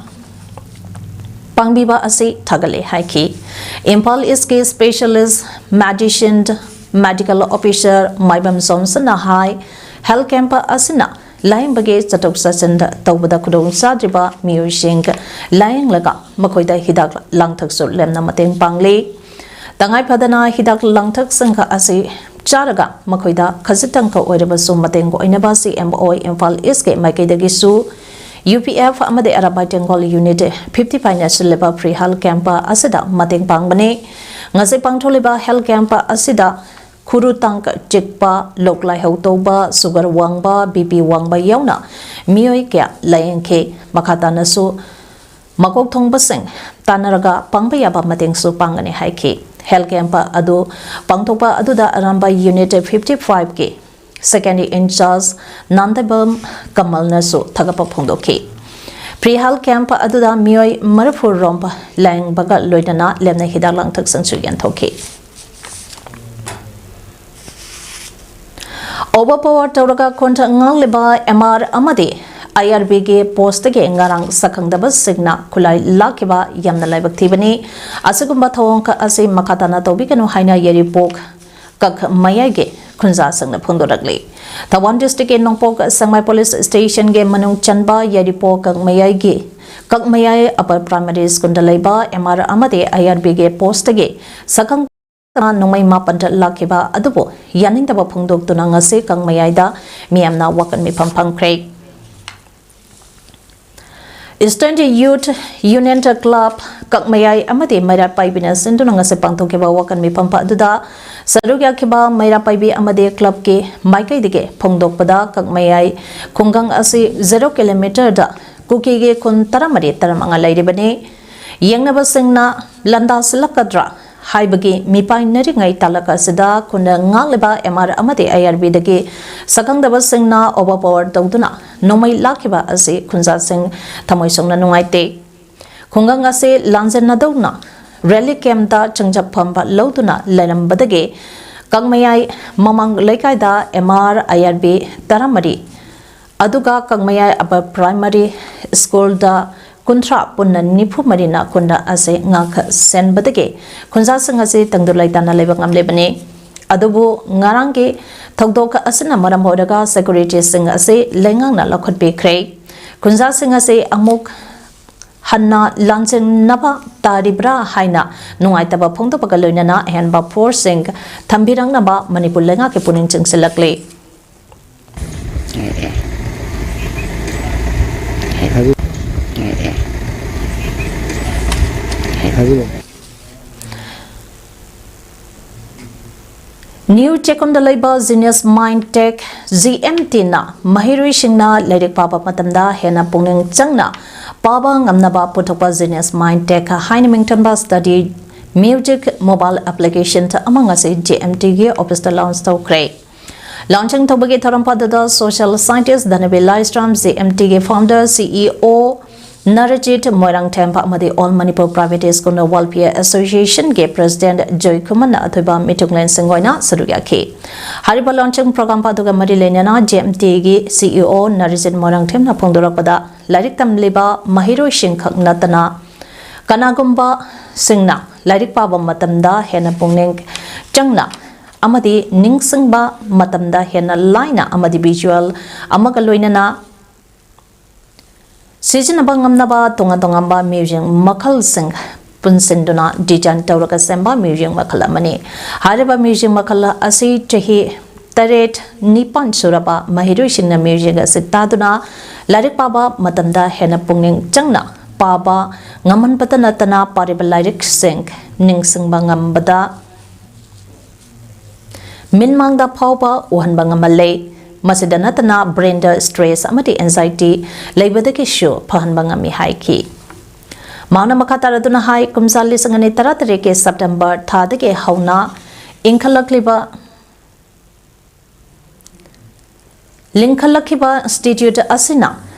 ꯄꯥꯡꯕꯤꯕ ꯑꯁꯤ ꯊꯥꯒꯠꯂꯦ ꯍꯥꯏꯈꯤ꯫ ꯏꯝꯐꯥꯜ ꯏꯁꯀꯤ ꯁ꯭ꯄꯦꯁꯤꯌꯦꯂꯤꯁ ꯃꯦꯗꯤꯁꯤꯟ ꯃꯦꯗꯤꯀꯦꯜ ꯑꯣꯐꯤꯁꯔ ꯃꯥꯏꯕꯝ ꯖꯣꯟꯁꯟꯅ ꯍꯥꯏ, ꯍꯦꯜꯊ ꯀꯦꯝꯞ ꯑꯁꯤꯅ ꯂꯥꯌꯦꯡꯕꯒꯤ ꯆꯠꯊꯣꯛ ꯆꯠꯁꯤꯟ ꯇꯧꯕꯗ ꯈꯨꯗꯣꯡ ꯆꯥꯗ꯭ꯔꯤꯕ ꯃꯤꯑꯣꯏꯁꯤꯡ ꯂꯥꯌꯦꯡꯂꯒ ꯃꯈꯣꯏꯗ ꯍꯤꯗꯥꯛ ꯂꯥꯡꯊꯛꯁꯨ ꯂꯦꯝꯅ ꯃꯇꯦꯡ ꯄꯥꯡꯂꯤ꯫ ꯇꯉꯥꯏ ꯐꯗꯅ ꯍꯤꯗꯥꯛ ꯂꯥꯡꯊꯛꯁꯤꯡ ꯑꯁꯤ ꯆꯥꯔꯒ ꯃꯈꯣꯏꯗ ꯈꯖꯤꯛꯇꯪꯈꯛ ꯑꯣꯏꯔꯕꯁꯨ ꯃꯇꯦꯡ ꯑꯣꯏꯅꯕ ꯁꯤ ꯑꯦꯝ ꯑꯣ ꯏꯝꯐꯥꯜ ꯏꯁꯀꯤ ꯃꯥꯏꯀꯩꯗꯒꯤꯁꯨ ꯌꯨ ꯄꯤ ꯑꯦꯐ ꯑꯃꯗꯤ ꯑꯔꯥꯕꯥꯏ ꯇꯦꯡꯒꯣꯜ ꯌꯨꯅꯤꯠ ꯐꯤꯐꯇꯤ ꯐꯥꯏꯚꯅ ꯁꯤꯜꯂꯤꯕ ꯐ꯭ꯔꯤ ꯍꯦꯜꯊ ꯀꯦꯝꯞ ꯑꯁꯤꯗ ꯃꯇꯦꯡ ꯄꯥꯡꯕꯅꯤ꯫ ꯉꯁꯤ ꯄꯥꯡꯊꯣꯛꯂꯤꯕ ꯍꯦꯜꯊ ꯀꯦꯝꯞ ꯑꯁꯤꯗ ꯈꯨꯔꯨ ꯇꯥꯡ ꯆꯤꯛꯄ, ꯂꯣꯛ ꯂꯥꯏꯍꯧ ꯇꯧꯕ, ꯁꯨꯒꯔ ꯋꯥꯡꯕ, ꯕꯤ ꯄꯤ ꯋꯥꯡꯕ ꯌꯥꯎꯅ ꯃꯤꯑꯣꯏ ꯀꯌꯥ ꯂꯥꯌꯦꯡꯈꯤ꯫ ꯃꯈꯥ ꯇꯥꯅꯁꯨ ꯃꯀꯣꯛ ꯊꯣꯡꯕꯁꯤꯡ ꯇꯥꯟꯅꯔꯒ ꯄꯥꯡꯕ ꯌꯥꯕ ꯃꯇꯦꯡꯁꯨ ꯄꯥꯡꯒꯅꯤ ꯍꯥꯏꯈꯤ꯫ ꯍꯦꯜꯊ ꯀꯦꯝꯞ ꯑꯗꯨ ꯄꯥꯡꯊꯣꯛꯄ ꯑꯗꯨꯗ ꯑꯔꯥꯝꯕꯥꯏ ꯌꯨꯅꯤꯠ ꯐꯤꯐꯇꯤ ꯐꯥꯏꯚꯀꯤ ꯁꯦꯀꯦꯟꯗꯔꯤ ꯏꯟꯆꯥꯔꯖ ꯅꯥꯟꯗꯕꯝ ꯀꯃꯜꯅꯁꯨ ꯊꯥꯒꯠꯄ ꯐꯣꯡꯗꯣꯛꯈꯤ꯫ ꯐ꯭ꯔꯤ ꯍꯦꯜꯊ ꯀꯦꯝꯞ ꯑꯗꯨꯗ ꯃꯤꯑꯣꯏ ꯃꯔꯤꯐꯨ ꯔꯣꯝ ꯂꯥꯌꯦꯡꯕꯒ ꯂꯣꯏꯅꯅ ꯂꯦꯝꯅ ꯍꯤꯗꯥꯛ ꯂꯥꯡꯊꯛꯁꯤꯡꯁꯨ ꯌꯦꯟꯊꯣꯛꯈꯤ꯫ ꯑꯣꯚꯔ ꯄꯥꯋꯔ ꯇꯧꯔꯒ ꯈꯣꯡꯊꯥꯡ ꯉꯥꯛꯂꯤꯕ ꯑꯦꯝ ꯑꯥꯔ ꯑꯃꯗꯤ ꯑꯥꯏ ꯑꯥꯔ ꯕꯤꯒꯤ ꯄꯣꯁꯇꯒꯤ ꯉꯔꯥꯡ ꯁꯛꯈꯪꯗꯕꯁꯤꯡꯅ ꯈꯨꯠꯂꯥꯏ ꯂꯥꯛꯈꯤꯕ ꯌꯥꯝꯅ ꯂꯥꯏꯕꯛ ꯊꯤꯕꯅꯤ꯫ ꯑꯁꯤꯒꯨꯝꯕ ꯊꯧꯑꯣꯡ ꯑꯁꯤ ꯃꯈꯥ ꯇꯥꯅ ꯇꯧꯕꯤꯒꯅꯨ ꯍꯥꯏꯅ ꯌꯥꯏꯔꯤꯄꯣꯛ ꯀꯛꯃꯌꯥꯏꯒꯤ ꯈꯨꯟꯖꯥꯁꯤꯡꯅ ꯐꯣꯡꯗꯣꯔꯛꯂꯤ꯫ ꯊꯧꯕꯥꯜ ꯗꯤꯁꯇ꯭ꯔꯤꯛꯀꯤ ꯅꯣꯡꯄꯣꯛ ꯁꯦꯛꯃꯥꯏ ꯄꯨꯂꯤꯁ ꯁ꯭ꯇꯦꯁꯟꯒꯤ ꯃꯅꯨꯡ ꯆꯟꯕ ꯌꯥꯏꯔꯤꯄꯣꯛ ꯀꯛꯃꯌꯥꯏꯒꯤ ꯀꯛꯃꯌꯥꯏ ꯑꯄꯔ ꯄ꯭ꯔꯥꯏꯃꯥꯔꯤ ꯁ꯭ꯀꯨꯜꯗ ꯂꯩꯕ ꯑꯦꯝ ꯑꯥꯔ ꯑꯃꯗꯤ ꯑꯥꯏ ꯑꯥꯔ ꯕꯤꯒꯤ ꯄꯣꯁꯇꯒꯤ ꯁꯛꯈꯪ ꯅꯣꯡꯃꯩ ꯃꯥꯄꯟꯗ ꯂꯥꯛꯈꯤꯕ ꯑꯗꯨꯕꯨ ꯌꯥꯅꯤꯡꯗꯕ ꯐꯣꯡꯗꯣꯛꯇꯨꯅ ꯉꯁꯤ ꯀꯛꯃꯌꯥꯏꯗ ꯃꯤꯌꯥꯝꯅ ꯋꯥꯀꯠ ꯃꯤꯐꯝ ꯐꯝꯈ꯭ꯔꯦ꯫ Student Youth Union Club ꯀꯛꯃꯌꯥꯏ ꯑꯃꯗꯤ ꯃꯩꯔꯥ ꯄꯥꯏꯕꯤꯅ ꯁꯤꯟꯗꯨꯅ ꯉꯁꯤ ꯄꯥꯡꯊꯣꯛꯈꯤꯕ ꯋꯥꯀꯠ ꯃꯤꯐꯝ ꯑꯗꯨꯗ ꯁꯔꯨꯛ ꯌꯥꯈꯤꯕ ꯃꯩꯔꯥ ꯄꯥꯏꯕꯤ ꯑꯃꯗꯤ ꯀ꯭ꯂꯕꯀꯤ ꯃꯥꯏꯀꯩꯗꯒꯤ ꯐꯣꯡꯗꯣꯛꯄꯗ ꯀꯛꯃꯌꯥꯏ ꯈꯨꯡꯒꯪ ꯑꯁꯤ ꯖꯦꯔꯣ ꯀꯤꯂꯣꯃꯤꯇꯔꯗ ꯀꯨꯀꯤꯒꯤ ꯈꯨꯟ ꯇꯔꯥꯃꯔꯤ ꯇꯔꯥꯃꯉꯥ ꯂꯩꯔꯤꯕꯅꯤ꯫ ꯌꯦꯡꯅꯕꯁꯤꯡꯅ ꯂꯥꯟꯗꯥꯁꯤꯜꯂꯛꯀꯗ꯭ꯔꯥ ꯍꯥꯏꯕꯒꯤ ꯃꯤꯄꯥꯏꯅꯔꯤꯉꯩ ꯇꯥꯂꯛ ꯑꯁꯤꯗ ꯈꯨꯟꯅ ꯉꯥꯛꯂꯤꯕ ꯑꯦꯝ ꯑꯥꯔ ꯑꯃꯗꯤ ꯑꯥꯏ ꯑꯥꯔ ꯕꯤꯗꯒꯤ ꯁꯛꯈꯪꯗꯕꯁꯤꯡꯅ ꯑꯣꯚꯔ ꯄꯥꯋꯔ ꯇꯧꯗꯨꯅ ꯅꯣꯡꯃꯩ ꯂꯥꯛꯈꯤꯕ ꯑꯁꯤ ꯈꯨꯟꯖꯥꯁꯤꯡ ꯊꯃꯣꯏ ꯁꯣꯛꯅ ꯅꯨꯡꯉꯥꯏꯇꯦ꯫ ꯈꯨꯡꯒꯪ ꯑꯁꯤ ꯂꯥꯟꯖꯦꯟꯅꯗꯧꯅ ꯔꯦꯂꯤ ꯀꯦꯝꯞꯇ ꯆꯪꯖꯐꯝ ꯂꯧꯗꯨꯅ ꯂꯩꯔꯝꯕꯗꯒꯤ ꯀꯛꯃꯌꯥꯏ ꯃꯃꯥꯡ ꯂꯩꯀꯥꯏꯗ ꯑꯦꯝ ꯑꯥꯔ ꯑꯥꯏ ꯑꯥꯔ ꯕꯤ ꯇꯔꯥꯃꯔꯤ ꯑꯗꯨꯒ ꯀꯛꯃꯌꯥꯏ ꯑꯄꯔ ꯄ꯭ꯔꯥꯏꯃꯥꯔꯤ ꯁ꯭ꯀꯨꯜꯗ ꯀꯨꯟꯊ꯭ꯔꯥ ꯄꯨꯟꯅ ꯅꯤꯐꯨ ꯃꯔꯤꯅ ꯈꯨꯟꯗ ꯑꯁꯤ ꯉꯥꯛ ꯁꯦꯟꯕꯗꯒꯤ ꯈꯨꯟꯖꯥꯁꯤꯡ ꯑꯁꯤ ꯇꯪꯗꯨ ꯂꯩꯇꯥꯅ ꯂꯩꯕ ꯉꯝꯂꯤꯕꯅꯤ꯫ ꯑꯗꯨꯕꯨ ꯉꯔꯥꯡꯒꯤ ꯊꯧꯗꯣꯛ ꯑꯁꯤꯅ ꯃꯔꯝ ꯑꯣꯏꯔꯒ ꯁꯦꯀ꯭ꯌꯨꯔꯤꯇꯤꯁꯤꯡ ꯑꯁꯤ ꯂꯩꯉꯥꯛꯅ ꯂꯧꯈꯠꯄꯤꯈ꯭ꯔꯦ꯫ ꯈꯨꯟꯖꯥꯁꯤꯡ ꯑꯁꯤ ꯑꯃꯨꯛ ꯍꯟꯅ ꯂꯥꯟꯖꯦꯟꯅꯕ ꯇꯥꯔꯤꯕ꯭ꯔꯥ ꯍꯥꯏꯅ ꯅꯨꯡꯉꯥꯏꯇꯕ ꯐꯣꯡꯗꯣꯛꯄꯒ ꯂꯣꯏꯅꯅ ꯑꯍꯦꯟꯕ ꯐꯣꯔꯁꯁꯤꯡ ꯊꯝꯕꯤꯔꯛꯅꯕ ꯃꯅꯤꯄꯨꯔ ꯂꯩꯉꯥꯛꯀꯤ ꯄꯨꯛꯅꯤꯡ ꯆꯤꯡꯁꯤꯜꯂꯛꯂꯤ꯫ ꯅ꯭ꯌꯨ ꯆꯦꯛꯀꯣꯟꯗ ꯂꯩꯕ ꯖꯤꯅꯤꯌꯁ ꯃꯥꯏꯟ ꯇꯦꯛ, ꯖꯤ ꯑꯦꯝ ꯇꯤꯅ ꯃꯍꯩꯔꯣꯏꯁꯤꯡꯅ ꯂꯥꯏꯔꯤꯛ ꯄꯥꯕ ꯃꯇꯝꯗ ꯍꯦꯟꯅ ꯄꯨꯛꯅꯤꯡ ꯆꯪꯅ ꯄꯥꯕ ꯉꯝꯅꯕ ꯄꯨꯊꯣꯛꯄ ꯖꯤꯅꯤꯌꯁ ꯃꯥꯏꯟ ꯇꯦꯛ ꯍꯥꯏꯅ ꯃꯤꯡꯊꯣꯟꯕ ꯁ꯭ꯇꯗꯤ ꯃ꯭ꯌꯨꯖꯤꯛ ꯃꯣꯕꯥꯏꯜ ꯑꯦꯄ꯭ꯂꯤꯀꯦꯁꯟ ꯑꯃ ꯉꯁꯤ ꯖꯤ ꯑꯦꯝ ꯇꯤꯒꯤ ꯑꯣꯐꯤꯁꯇ ꯂꯥꯟꯆ ꯇꯧꯈ꯭ꯔꯦ꯫ ꯂꯥꯟꯆꯤꯡ ꯇꯧꯕꯒꯤ ꯊꯧꯔꯝ ꯑꯗꯨꯗ ꯁꯣꯁꯤꯌꯦꯜ ꯁꯥꯏꯟꯇꯤꯁ ꯙꯅꯕꯤꯔ ꯂꯥꯏꯁ꯭ꯔꯥꯝ, ꯖꯤ ꯑꯦꯝ ꯇꯤꯒꯤ ꯐꯥꯎꯟꯗꯔ, ꯁꯤ ꯏ ꯑꯣ ꯅꯔꯖꯤꯠ ꯃꯣꯏꯔꯥꯡꯊꯦꯝ ꯑꯃꯗꯤ All Manipur Private School Welfare Association ꯒꯤ ꯄ꯭ꯔꯦꯁꯤꯗꯦꯟꯠ ꯖꯣꯏꯈꯨꯃꯟ ꯑꯊꯣꯏꯕ ꯃꯤꯊꯨꯡꯂꯦꯟꯁꯤꯡ ꯑꯣꯏꯅ ꯁꯔꯨꯛ ꯌꯥꯈꯤ꯫ ꯍꯥꯏꯔꯤꯕ ꯂꯥꯟꯆꯤꯡ ꯄ꯭ꯔꯣꯒ꯭ꯔꯥꯝ ꯑꯗꯨꯒ ꯃꯔꯤ ꯂꯩꯅꯅ ꯖꯤ ꯑꯦꯝ ꯇꯤꯒꯤ ꯁꯤ ꯏ ꯑꯣ ꯅꯔꯖꯤꯠ ꯃꯣꯏꯔꯥꯡꯊꯦꯝꯅ ꯐꯣꯡꯗꯣꯔꯛꯄꯗ, ꯂꯥꯏꯔꯤꯛ ꯇꯝꯂꯤꯕ ꯃꯍꯩꯔꯣꯏꯁꯤꯡ ꯈꯛ ꯅꯠꯇꯅ ꯀꯅꯥꯒꯨꯝꯕꯁꯤꯡꯅ ꯂꯥꯏꯔꯤꯛ ꯄꯥꯕ ꯃꯇꯝꯗ ꯍꯦꯟꯅ ꯄꯨꯛꯅꯤꯡ ꯆꯪꯅ ꯑꯃꯗꯤ ꯅꯤꯡꯁꯤꯡꯕ ꯃꯇꯝꯗ ꯍꯦꯟꯅ ꯂꯥꯏꯅ ꯑꯃꯗꯤ ꯚꯤꯖꯨꯑꯦꯜ ꯑꯃꯒ ꯂꯣꯏꯅꯅ ꯁꯤꯖꯤꯟꯅꯕ ꯉꯝꯅꯕ ꯇꯣꯉꯥꯟ ꯇꯣꯉꯥꯟꯕ ꯃ꯭ꯌꯨꯖꯤꯛ ꯃꯈꯜꯁꯤꯡ ꯄꯨꯟꯁꯤꯟꯗꯨꯅ ꯗꯤꯖꯥꯏꯟ ꯇꯧꯔꯒ ꯁꯦꯝꯕ ꯃ꯭ꯌꯨꯖꯤꯛ ꯃꯈꯜ ꯑꯃꯅꯤ꯫ ꯍꯥꯏꯔꯤꯕ ꯃ꯭ꯌꯨꯖꯤꯛ ꯃꯈꯜ ꯑꯁꯤ ꯆꯍꯤ ꯇꯔꯦꯠ ꯅꯤꯄꯥꯟ ꯁꯨꯔꯕ ꯃꯍꯩꯔꯣꯏꯁꯤꯡꯅ ꯃ꯭ꯌꯨꯖꯤꯛ ꯑꯁꯤ ꯇꯥꯗꯨꯅ ꯂꯥꯏꯔꯤꯛ ꯄꯥꯕ ꯃꯇꯝꯗ ꯍꯦꯟꯅ ꯄꯨꯛꯅꯤꯡ ꯆꯪꯅ ꯄꯥꯕ ꯉꯝꯍꯟꯕꯇ ꯅꯠꯇꯅ ꯄꯥꯔꯤꯕ ꯂꯥꯏꯔꯤꯛꯁꯤꯡ ꯅꯤꯡꯁꯤꯡꯕ ꯉꯝꯕꯗ ꯃꯤꯠꯃꯥꯡꯗ ꯐꯥꯎꯕ ꯎꯍꯟꯕ ꯉꯝꯍꯜꯂꯦ꯫ ꯃꯁꯤꯗ ꯅꯠꯇꯅ ꯕ꯭ꯔꯦꯟꯗ ꯁ꯭ꯇ꯭ꯔꯦꯁ ꯑꯃꯗꯤ ꯑꯦꯟꯖꯥꯏꯇꯤ ꯂꯩꯕꯗꯒꯤꯁꯨ ꯐꯍꯟꯕ ꯉꯝꯃꯤ ꯍꯥꯏꯈꯤ꯫ ꯃꯍꯥꯛꯅ ꯃꯈꯥ ꯇꯥꯔꯗꯨꯅ ꯍꯥꯏ, ꯀꯨꯝꯖꯥ ꯂꯤꯁꯤꯡ ꯑꯅꯤ ꯇꯔꯥꯇꯔꯦꯠꯀꯤ ꯁꯦꯞꯇꯦꯝꯕꯔ ꯊꯥꯗꯒꯤ ꯍꯧꯅ ꯏꯟꯈꯠꯂꯛꯂꯤꯕ ꯂꯤꯡꯈꯠꯂꯛꯈꯤꯕ ꯏꯟꯁꯇꯤꯇ꯭ꯌꯨꯠ ꯑꯁꯤꯅ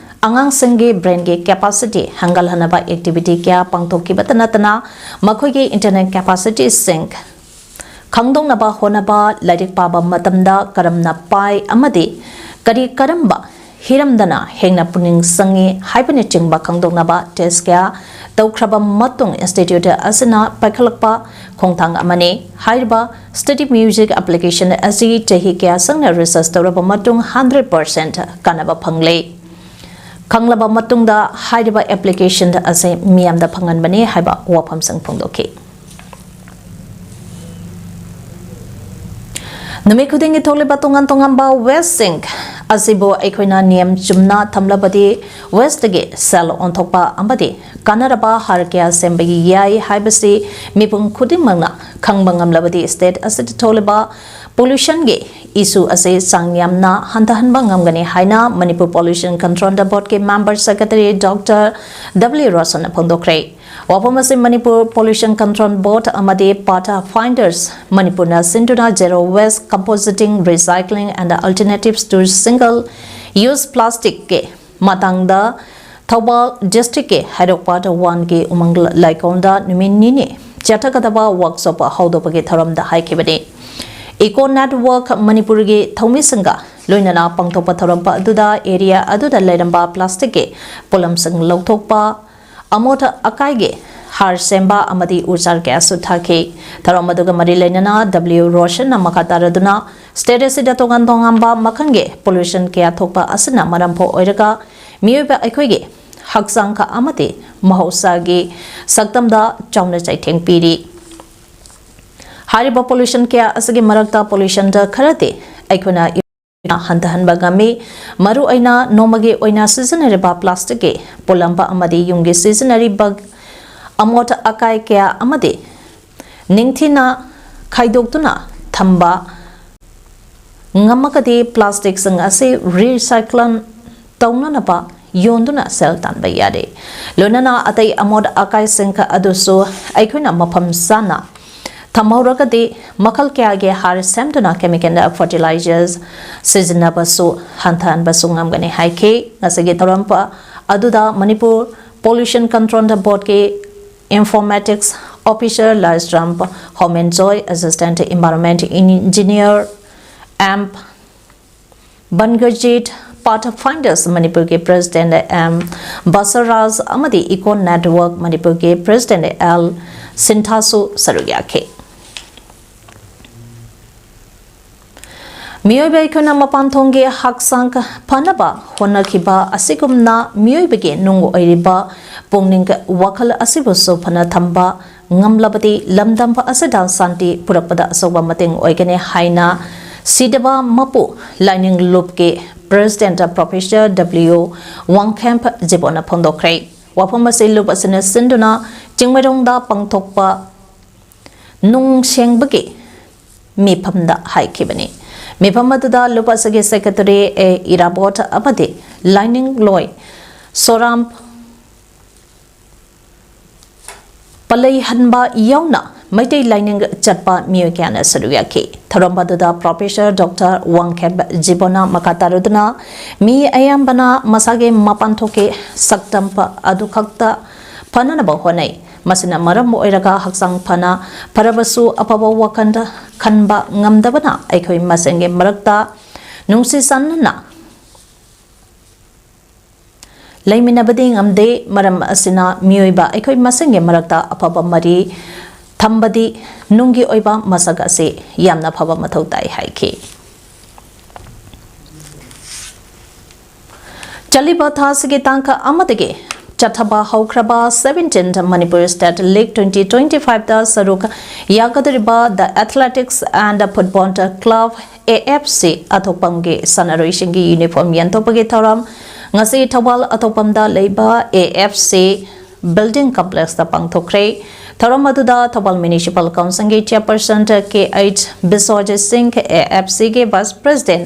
ꯑꯉꯥꯡꯁꯤꯡꯒꯤ ꯕ꯭ꯔꯦꯟꯒꯤ ꯀꯦꯄꯥꯁꯤꯇꯤ ꯍꯦꯟꯒꯠꯍꯟꯅꯕ ꯑꯦꯛꯇꯤꯚꯤꯇꯤ ꯀꯌꯥ ꯄꯥꯡꯊꯣꯛꯈꯤꯕꯇ ꯅꯠꯇꯅ ꯃꯈꯣꯏꯒꯤ ꯏꯟꯇꯔꯅꯦꯜ ꯀꯦꯄꯥꯁꯤꯇꯤꯁꯤꯡ ꯈꯪꯗꯣꯛꯅꯕ ꯍꯣꯠꯅꯕ, ꯂꯥꯏꯔꯤꯛ ꯄꯥꯕ ꯃꯇꯝꯗ ꯀꯔꯝꯅ ꯄꯥꯏ ꯑꯃꯗꯤ ꯀꯔꯤ ꯀꯔꯝꯕ ꯍꯤꯔꯝꯗꯅ ꯍꯦꯟꯅ ꯄꯨꯛꯅꯤꯡ ꯆꯪꯉꯤ ꯍꯥꯏꯕꯅꯆꯤꯡꯕ ꯈꯪꯗꯣꯛꯅꯕ ꯇꯦꯁ ꯀꯌꯥ ꯇꯧꯈ꯭ꯔꯕ ꯃꯇꯨꯡ ꯏꯟꯁꯇꯤꯇ꯭ꯌꯨꯠ ꯑꯁꯤꯅ ꯄꯥꯏꯈꯠꯂꯛꯄ ꯈꯣꯡꯊꯥꯡ ꯑꯃꯅꯤ꯫ ꯍꯥꯏꯔꯤꯕ ꯁ꯭ꯇꯗꯤ ꯃ꯭ꯌꯨꯖꯤꯛ ꯑꯦꯄ꯭ꯂꯤꯀꯦꯁꯟ ꯑꯁꯤ ꯆꯍꯤ ꯀꯌꯥ ꯆꯪꯅ ꯔꯤꯁꯔꯆ ꯇꯧꯔꯕ ꯃꯇꯨꯡ ꯍꯟꯗ꯭ꯔꯦꯠ ꯄꯥꯔꯁꯦꯟꯠ ꯀꯥꯟꯅꯕ ꯐꯪꯂꯦ꯫ ꯈꯪꯂꯕ ꯃꯇꯨꯡꯗ ꯍꯥꯏꯔꯤꯕ ꯑꯦꯄ꯭ꯂꯤꯀꯦꯁꯟ ꯑꯁꯤ ꯃꯤꯌꯥꯝꯗ ꯐꯪꯍꯟꯕꯅꯤ ꯍꯥꯏꯕ ꯋꯥꯐꯝꯁꯤꯡ ꯐꯣꯡꯗꯣꯛꯈꯤ꯫ ꯅꯨꯃꯤꯠ ꯈꯨꯗꯤꯡꯒꯤ ꯊꯣꯛꯂꯤꯕ ꯇꯣꯉꯥꯟ ꯇꯣꯉꯥꯟꯕ ꯋꯦꯁꯁꯤꯡ ꯑꯁꯤꯕꯨ ꯑꯩꯈꯣꯏꯅ ꯅꯤꯌꯝ ꯆꯨꯝꯅ ꯊꯝꯂꯕꯗꯤ ꯋꯦꯁꯇꯒꯤ ꯁꯦꯜ ꯑꯣꯟꯊꯣꯛꯄ ꯑꯃꯗꯤ ꯀꯥꯟꯅꯔꯕ ꯍꯥꯔ ꯀꯌꯥ ꯁꯦꯝꯕ ꯌꯥꯏ ꯍꯥꯏꯕꯁꯤ ꯃꯤꯄꯨꯝ ꯈꯨꯗꯤꯡꯃꯛꯅ ꯈꯪꯕ ꯉꯝꯂꯕꯗꯤ ꯁ꯭ꯇꯦꯠ ꯑꯁꯤꯗ ꯊꯣꯛꯂꯤꯕ ꯄꯣꯂꯨꯁꯟꯒꯤ ꯏꯁꯨ ꯑꯁꯤ ꯆꯥꯡ ꯌꯥꯝꯅ ꯍꯟꯊꯍꯟꯕ ꯉꯝꯒꯅꯤ ꯍꯥꯏꯅ ꯃꯅꯤꯄꯨꯔ ꯄꯣꯂꯨꯁꯟ ꯀꯟꯇ꯭ꯔꯣꯜ ꯕꯣꯔꯗꯀꯤ ꯃꯦꯝꯕꯔ ꯁꯦꯀ꯭ꯔꯦꯇꯔꯤ ꯗꯣꯛꯇꯔ ꯗꯕ꯭ꯂꯤꯎ ꯔꯣꯁꯟꯅ ꯐꯣꯡꯗꯣꯛꯈ꯭ꯔꯦ꯫ ꯋꯥꯐꯝ ꯑꯁꯤ ꯃꯅꯤꯄꯨꯔ ꯄꯣꯂꯨꯁꯟ ꯀꯟꯇ꯭ꯔꯣꯜ ꯕꯣꯔꯗ ꯑꯃꯗꯤ ꯄꯥꯊ ꯐꯥꯏꯟꯗꯔꯁ ꯃꯅꯤꯄꯨꯔꯅ ꯁꯤꯟꯗꯨꯅ Zero Waste, Compositing, Recycling and Alternatives to Single Use Plasticꯀꯤ ꯃꯇꯥꯡꯗ ꯊꯧꯕꯥꯜ ꯗꯤꯁꯇ꯭ꯔꯤꯛꯀꯤ ꯍꯩꯔꯣꯛꯄꯥꯠ ꯋꯥꯟꯒꯤ ꯎꯃꯪ ꯂꯩꯀꯣꯜꯗ ꯅꯨꯃꯤꯠ ꯅꯤꯅꯤ ꯆꯠꯊꯒꯗꯕ ꯋꯥꯔꯛꯁꯣꯞ ꯍꯧꯗꯣꯛꯄꯒꯤ ꯊꯧꯔꯝꯗ ꯍꯥꯏꯈꯤꯕꯅꯤ꯫ ꯏꯀꯣ ꯅꯦꯠꯋꯔꯛ ꯃꯅꯤꯄꯨꯔꯒꯤ ꯊꯧꯃꯤꯁꯤꯡꯒ ꯂꯣꯏꯅꯅ ꯄꯥꯡꯊꯣꯛꯄ ꯊꯧꯔꯝ ꯑꯗꯨꯗ ꯑꯦꯔꯤꯌꯥ ꯑꯗꯨꯗ ꯂꯩꯔꯝꯕ ꯄ꯭ꯂꯥꯁꯇꯤꯛꯀꯤ ꯄꯣꯠꯂꯝꯁꯤꯡ ꯂꯧꯊꯣꯛꯄ, ꯑꯃꯣꯠ ꯑꯀꯥꯏꯒꯤ ꯍꯥꯔ ꯁꯦꯝꯕ ꯑꯃꯗꯤ ꯎ ꯆꯥꯔ ꯀꯌꯥꯁꯨ ꯊꯥꯈꯤ꯫ ꯊꯧꯔꯝ ꯑꯗꯨꯒ ꯃꯔꯤ ꯂꯩꯅꯅ ꯗꯕ꯭ꯂꯤꯎ ꯔꯣꯁꯟꯅ ꯃꯈꯥ ꯇꯥꯔꯗꯨꯅ ꯁ꯭ꯇꯦꯠ ꯑꯁꯤꯗ ꯇꯣꯉꯥꯟ ꯇꯣꯉꯥꯟꯕ ꯃꯈꯜꯒꯤ ꯄꯣꯂꯨꯁꯟ ꯀꯌꯥ ꯊꯣꯛꯄ ꯑꯁꯤꯅ ꯃꯔꯝ ꯑꯣꯏꯔꯒ ꯃꯤꯑꯣꯏꯕ ꯑꯩꯈꯣꯏꯒꯤ ꯍꯛꯆꯥꯡ ꯑꯃꯗꯤ ꯃꯍꯧꯁꯥꯒꯤ ꯁꯛꯇꯝꯗ ꯆꯥꯎꯅ ꯆꯩꯊꯦꯡ ꯄꯤꯔꯤ꯫ ꯍꯥꯏꯔꯤꯕ ꯄꯣꯂꯨꯁꯟ ꯀꯌꯥ ꯑꯁꯤꯒꯤ ꯃꯔꯛꯇ ꯄꯣꯂꯨꯁꯟꯗ ꯈꯔꯗꯤ ꯑꯩꯈꯣꯏꯅ ꯍꯟꯊꯍꯟꯕ ꯉꯝꯃꯤ꯫ ꯃꯔꯨꯑꯣꯏꯅ ꯅꯣꯡꯃꯒꯤ ꯑꯣꯏꯅ ꯁꯤꯖꯤꯟꯅꯔꯤꯕ ꯄ꯭ꯂꯥꯁꯇꯤꯛꯀꯤ ꯄꯣꯠꯂꯝꯕ ꯑꯃꯗꯤ ꯌꯨꯝꯒꯤ ꯁꯤꯖꯤꯟꯅꯔꯤꯕ ꯑꯃꯣꯠ ꯑꯀꯥꯏ ꯀꯌꯥ ꯑꯃꯗꯤ ꯅꯤꯡꯊꯤꯅ ꯈꯥꯏꯗꯣꯛꯇꯨꯅ ꯊꯝꯕ ꯉꯝꯃꯒꯗꯤ ꯄ꯭ꯂꯥꯁꯇꯤꯛꯁꯤꯡ ꯑꯁꯤ ꯔꯤꯁꯥꯏꯀ꯭ꯂꯟ ꯇꯧꯅꯅꯕ ꯌꯣꯟꯗꯨꯅ ꯁꯦꯜ ꯇꯥꯟꯕ ꯌꯥꯔꯦ꯫ ꯂꯣꯏꯅꯅ ꯑꯇꯩ ꯑꯃꯣꯠ ꯑꯀꯥꯏꯁꯤꯡ ꯑꯗꯨꯁꯨ ꯑꯩꯈꯣꯏꯅ ꯃꯐꯝ ꯆꯥꯅ ꯊꯝꯍꯧꯔꯒꯗꯤ ꯃꯈꯜ ꯀꯌꯥꯒꯤ ꯍꯥꯔ ꯁꯦꯝꯗꯨꯅ ꯀꯦꯃꯤꯀꯦꯜ ꯐꯔꯇꯤꯂꯥꯏꯖꯔꯁ ꯁꯤꯖꯤꯟꯅꯕꯁꯨ ꯍꯟꯊꯍꯟꯕꯁꯨ ꯉꯝꯒꯅꯤ ꯍꯥꯏꯈꯤ꯫ ꯉꯁꯤꯒꯤ ꯊꯧꯔꯝ ꯑꯗꯨꯗ ꯃꯅꯤꯄꯨꯔ ꯄꯣꯂꯨꯁꯟ ꯀꯟꯇ꯭ꯔꯣꯜ ꯕꯣꯔꯗꯀꯤ informatics officer Laishram Homenjoy, assistant environment engineer M Bungajit, Pathfinders ꯃꯅꯤꯄꯨꯔꯒꯤ ꯄ꯭ꯔꯦꯁꯤꯗꯦꯟꯠ ꯑꯦꯝ ꯕꯁꯔꯥꯖ ꯑꯃꯗꯤ ꯏꯀꯣ ꯅꯦꯠꯋꯔꯛ ꯃꯅꯤꯄꯨꯔꯒꯤ ꯄ꯭ꯔꯦꯁꯤꯗꯦꯟꯠ ꯑꯦꯜ ꯁꯤꯟꯊꯥꯁꯨ ꯁꯔꯨꯛ ꯌꯥꯈꯤ꯫ ꯃꯤꯑꯣꯏꯕ ꯑꯩꯈꯣꯏꯅ ꯃꯄꯥꯟ ꯊꯣꯡꯒꯤ ꯍꯛꯆꯥꯡ ꯐꯅꯕ ꯍꯣꯠꯅꯈꯤꯕ ꯑꯁꯤꯒꯨꯝꯅ ꯃꯤꯑꯣꯏꯕꯒꯤ ꯅꯨꯡ ꯑꯣꯏꯔꯤꯕ ꯄꯨꯛꯅꯤꯡ ꯋꯥꯈꯜ ꯑꯁꯤꯕꯨꯁꯨ ꯐꯅ ꯊꯝꯕ ꯉꯝꯂꯕꯗꯤ ꯂꯝꯗꯝ ꯑꯁꯤꯗ ꯁꯥꯟꯇꯤ ꯄꯨꯔꯛꯄꯗ ꯑꯆꯧꯕ ꯃꯇꯦꯡ ꯑꯣꯏꯒꯅꯤ ꯍꯥꯏꯅ ꯁꯤꯗꯕ ꯃꯄꯨ ꯂꯥꯏꯅꯤꯡ ꯂꯨꯞꯀꯤ ꯄ꯭ꯔꯦꯁꯤꯗꯦꯟꯠ ꯄ꯭ꯔꯣꯐꯦꯁꯔ ꯗꯕ꯭ꯂꯤꯎ ꯋꯥꯡꯈꯦꯝ ꯖꯤꯕꯣꯟꯅ ꯐꯣꯡꯗꯣꯛꯈ꯭ꯔꯦ꯫ ꯋꯥꯐꯝ ꯑꯁꯤ ꯂꯨꯞ ꯑꯁꯤꯅ ꯁꯤꯟꯗꯨꯅ ꯆꯤꯡꯃꯩꯔꯣꯡꯗ ꯄꯥꯡꯊꯣꯛꯄ ꯅꯨꯡ ꯁꯦꯡꯕꯒꯤ ꯃꯤꯐꯝꯗ ꯍꯥꯏꯈꯤꯕꯅꯤ꯫ ꯃꯤꯐꯝ ꯑꯗꯨꯗ ꯂꯨꯞ ꯑꯁꯤꯒꯤ ꯁꯦꯀ꯭ꯔꯦꯇꯔꯤ ꯑꯦ ꯏꯔꯥꯕꯣꯠ ꯑꯃꯗꯤ ꯂꯥꯏꯅꯤꯡꯂꯣꯏ ꯁꯣꯔꯥꯝ ꯄꯂꯩꯍꯟꯕ ꯌꯥꯎꯅ ꯃꯩꯇꯩ ꯂꯥꯏꯅꯤꯡ ꯆꯠꯄ ꯃꯤꯑꯣꯏ ꯀꯌꯥꯅ ꯁꯔꯨꯛ ꯌꯥꯈꯤ꯫ ꯊꯧꯔꯝ ꯑꯗꯨꯗ ꯄ꯭ꯔꯣꯐꯦꯁꯔ ꯗꯣꯛꯇꯔ ꯋꯥꯡꯈꯦꯝ ꯖꯤꯕꯣꯅ ꯃꯈꯥ ꯇꯥꯔꯨꯗꯨꯅ ꯃꯤ ꯑꯌꯥꯝꯕꯅ ꯃꯁꯥꯒꯤ ꯃꯄꯥꯟ ꯊꯣꯛꯀꯤ ꯁꯛꯇꯝ ꯑꯗꯨ ꯈꯛꯇ ꯐꯅꯅꯕ ꯍꯣꯠꯅꯩ꯫ ꯃꯁꯤꯅ ꯃꯔꯝ ꯑꯣꯏꯔꯒ ꯍꯛꯆꯥꯡ ꯐꯅ ꯐꯔꯕꯁꯨ ꯑꯐꯕ ꯋꯥꯈꯜ ꯈꯟꯕ ꯉꯝꯗꯕꯅ ꯑꯩꯈꯣꯏ ꯃꯁꯦꯟꯒꯤ ꯃꯔꯛꯇ ꯅꯨꯡꯁꯤ ꯆꯥꯟꯅꯅ ꯂꯩꯃꯤꯟꯅꯕꯗꯤ ꯉꯝꯗꯦ꯫ ꯃꯔꯝ ꯑꯁꯤꯅ ꯃꯤꯑꯣꯏꯕ ꯑꯩꯈꯣꯏ ꯃꯁꯦꯟꯒꯤ ꯃꯔꯛꯇ ꯑꯐꯕ ꯃꯔꯤ ꯊꯝꯕꯗꯤ ꯅꯨꯡꯒꯤ ꯑꯣꯏꯕ ꯃꯁꯛ ꯑꯁꯤ ꯌꯥꯝꯅ ꯐꯕ ꯃꯊꯧ ꯇꯥꯏ ꯍꯥꯏꯈꯤ꯫ ꯆꯠꯂꯤꯕ ꯊꯥ ꯑꯁꯤꯒꯤ ꯇꯥꯡ ꯑꯃꯗꯒꯤ ꯆꯠꯊꯕ ꯍꯧꯈ꯭ꯔꯕ seventeenth Manipur State League twenty twenty-five ꯗ ꯁꯔꯨꯛ ꯌꯥꯒꯗꯧꯔꯤꯕ The Athletics and Football Club, A F C, ꯑꯊꯣꯛꯄꯝꯒꯤ ꯁꯥꯟꯅꯔꯣꯏꯁꯤꯡꯒꯤ ꯌꯨꯅꯤꯐꯣꯔꯝ ꯌꯦꯟꯊꯣꯛꯄꯒꯤ ꯊꯧꯔꯝ ꯉꯁꯤ ꯊꯧꯕꯥꯜ ꯑꯊꯣꯛꯄꯝꯗ ꯂꯩꯕ A F C building complexꯇ ꯄꯥꯡꯊꯣꯛꯈ꯭ꯔꯦ꯫ ꯊꯧꯔꯝ ꯑꯗꯨꯗ Thoubal Municipal Councilꯒꯤ Chairperson K H Biswajit Singh, A F Cꯒꯤ Vice President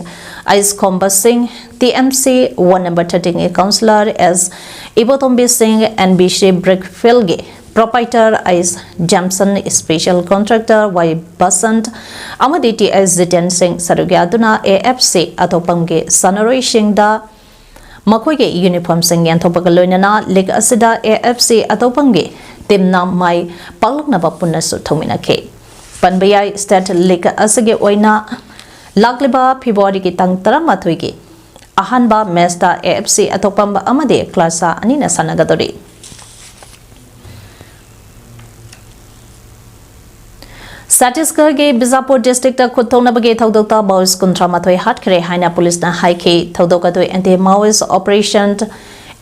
ꯑꯩꯁ ꯈꯣꯝꯕ ꯁꯤꯡ, T M C ward number thirteenꯒꯤ Councillor S Ibotombi Singh, N B C Brickfieldꯒꯤ Proprietor ꯑꯩꯁ Jamson, Special Contractor Y Basant ꯑꯃꯗꯤ T S Jiten Singh ꯁꯔꯨꯛ ꯌꯥꯗꯨꯅ A F C ꯑꯊꯣꯛꯄꯝꯒꯤ ꯁꯥꯟꯅꯔꯣꯏꯁꯤꯡꯗ ꯃꯈꯣꯏꯒꯤ ꯌꯨꯅꯤꯐꯣꯔꯝꯁꯤꯡ ꯌꯦꯟꯊꯣꯛꯄꯒ ꯂꯣꯏꯅꯅ league ꯑꯁꯤꯗ A F C ꯑꯊꯣꯛꯄꯝꯒꯤ ꯇꯤꯝꯅ ꯃꯥꯏ ꯄꯥꯛꯂꯛꯅꯕ ꯄꯨꯟꯅꯁꯨ ꯊꯧꯃꯤꯟꯅꯈꯤ꯫ ꯄꯟꯕ ꯌꯥꯏ, state league ꯑꯁꯤꯒꯤ ꯑꯣꯏꯅ ꯂꯥꯛꯂꯤꯕ ꯐꯦꯕ꯭ꯔꯨꯋꯥꯔꯤꯒꯤ ꯇꯥꯡ ꯇꯔꯥꯃꯥꯊꯣꯏꯒꯤ ꯑꯍꯥꯟꯕ ꯃꯦꯆꯇ AFC ꯑꯊꯣꯛꯄꯝ ꯑꯃꯗꯤ ꯀ꯭ꯂꯥꯁꯥ ꯑꯅꯤꯅ ꯁꯥꯟꯅꯒꯗꯧꯔꯤ꯫ ꯆꯇꯤꯁꯒꯔꯒꯤ ꯕꯤꯖꯥꯄꯨꯔ ꯗꯤꯁꯇ꯭ꯔꯤꯛꯇ ꯈꯨꯠ ꯊꯣꯛꯅꯕꯒꯤ ꯊꯧꯗꯣꯛꯇ ꯃꯥꯑꯣꯏꯁ ꯀꯨꯟꯊ꯭ꯔꯥ ꯃꯥꯊꯣꯏ ꯍꯥꯠꯈ꯭ꯔꯦ ꯍꯥꯏꯅ ꯄꯨꯂꯤꯁꯅ ꯍꯥꯏꯈꯤ꯫ ꯊꯧꯗꯣꯛ ꯑꯗꯨ ꯑꯦꯟꯇꯤ ꯃꯥꯑꯣꯏꯁ ꯑꯣꯄꯔꯦꯁꯟ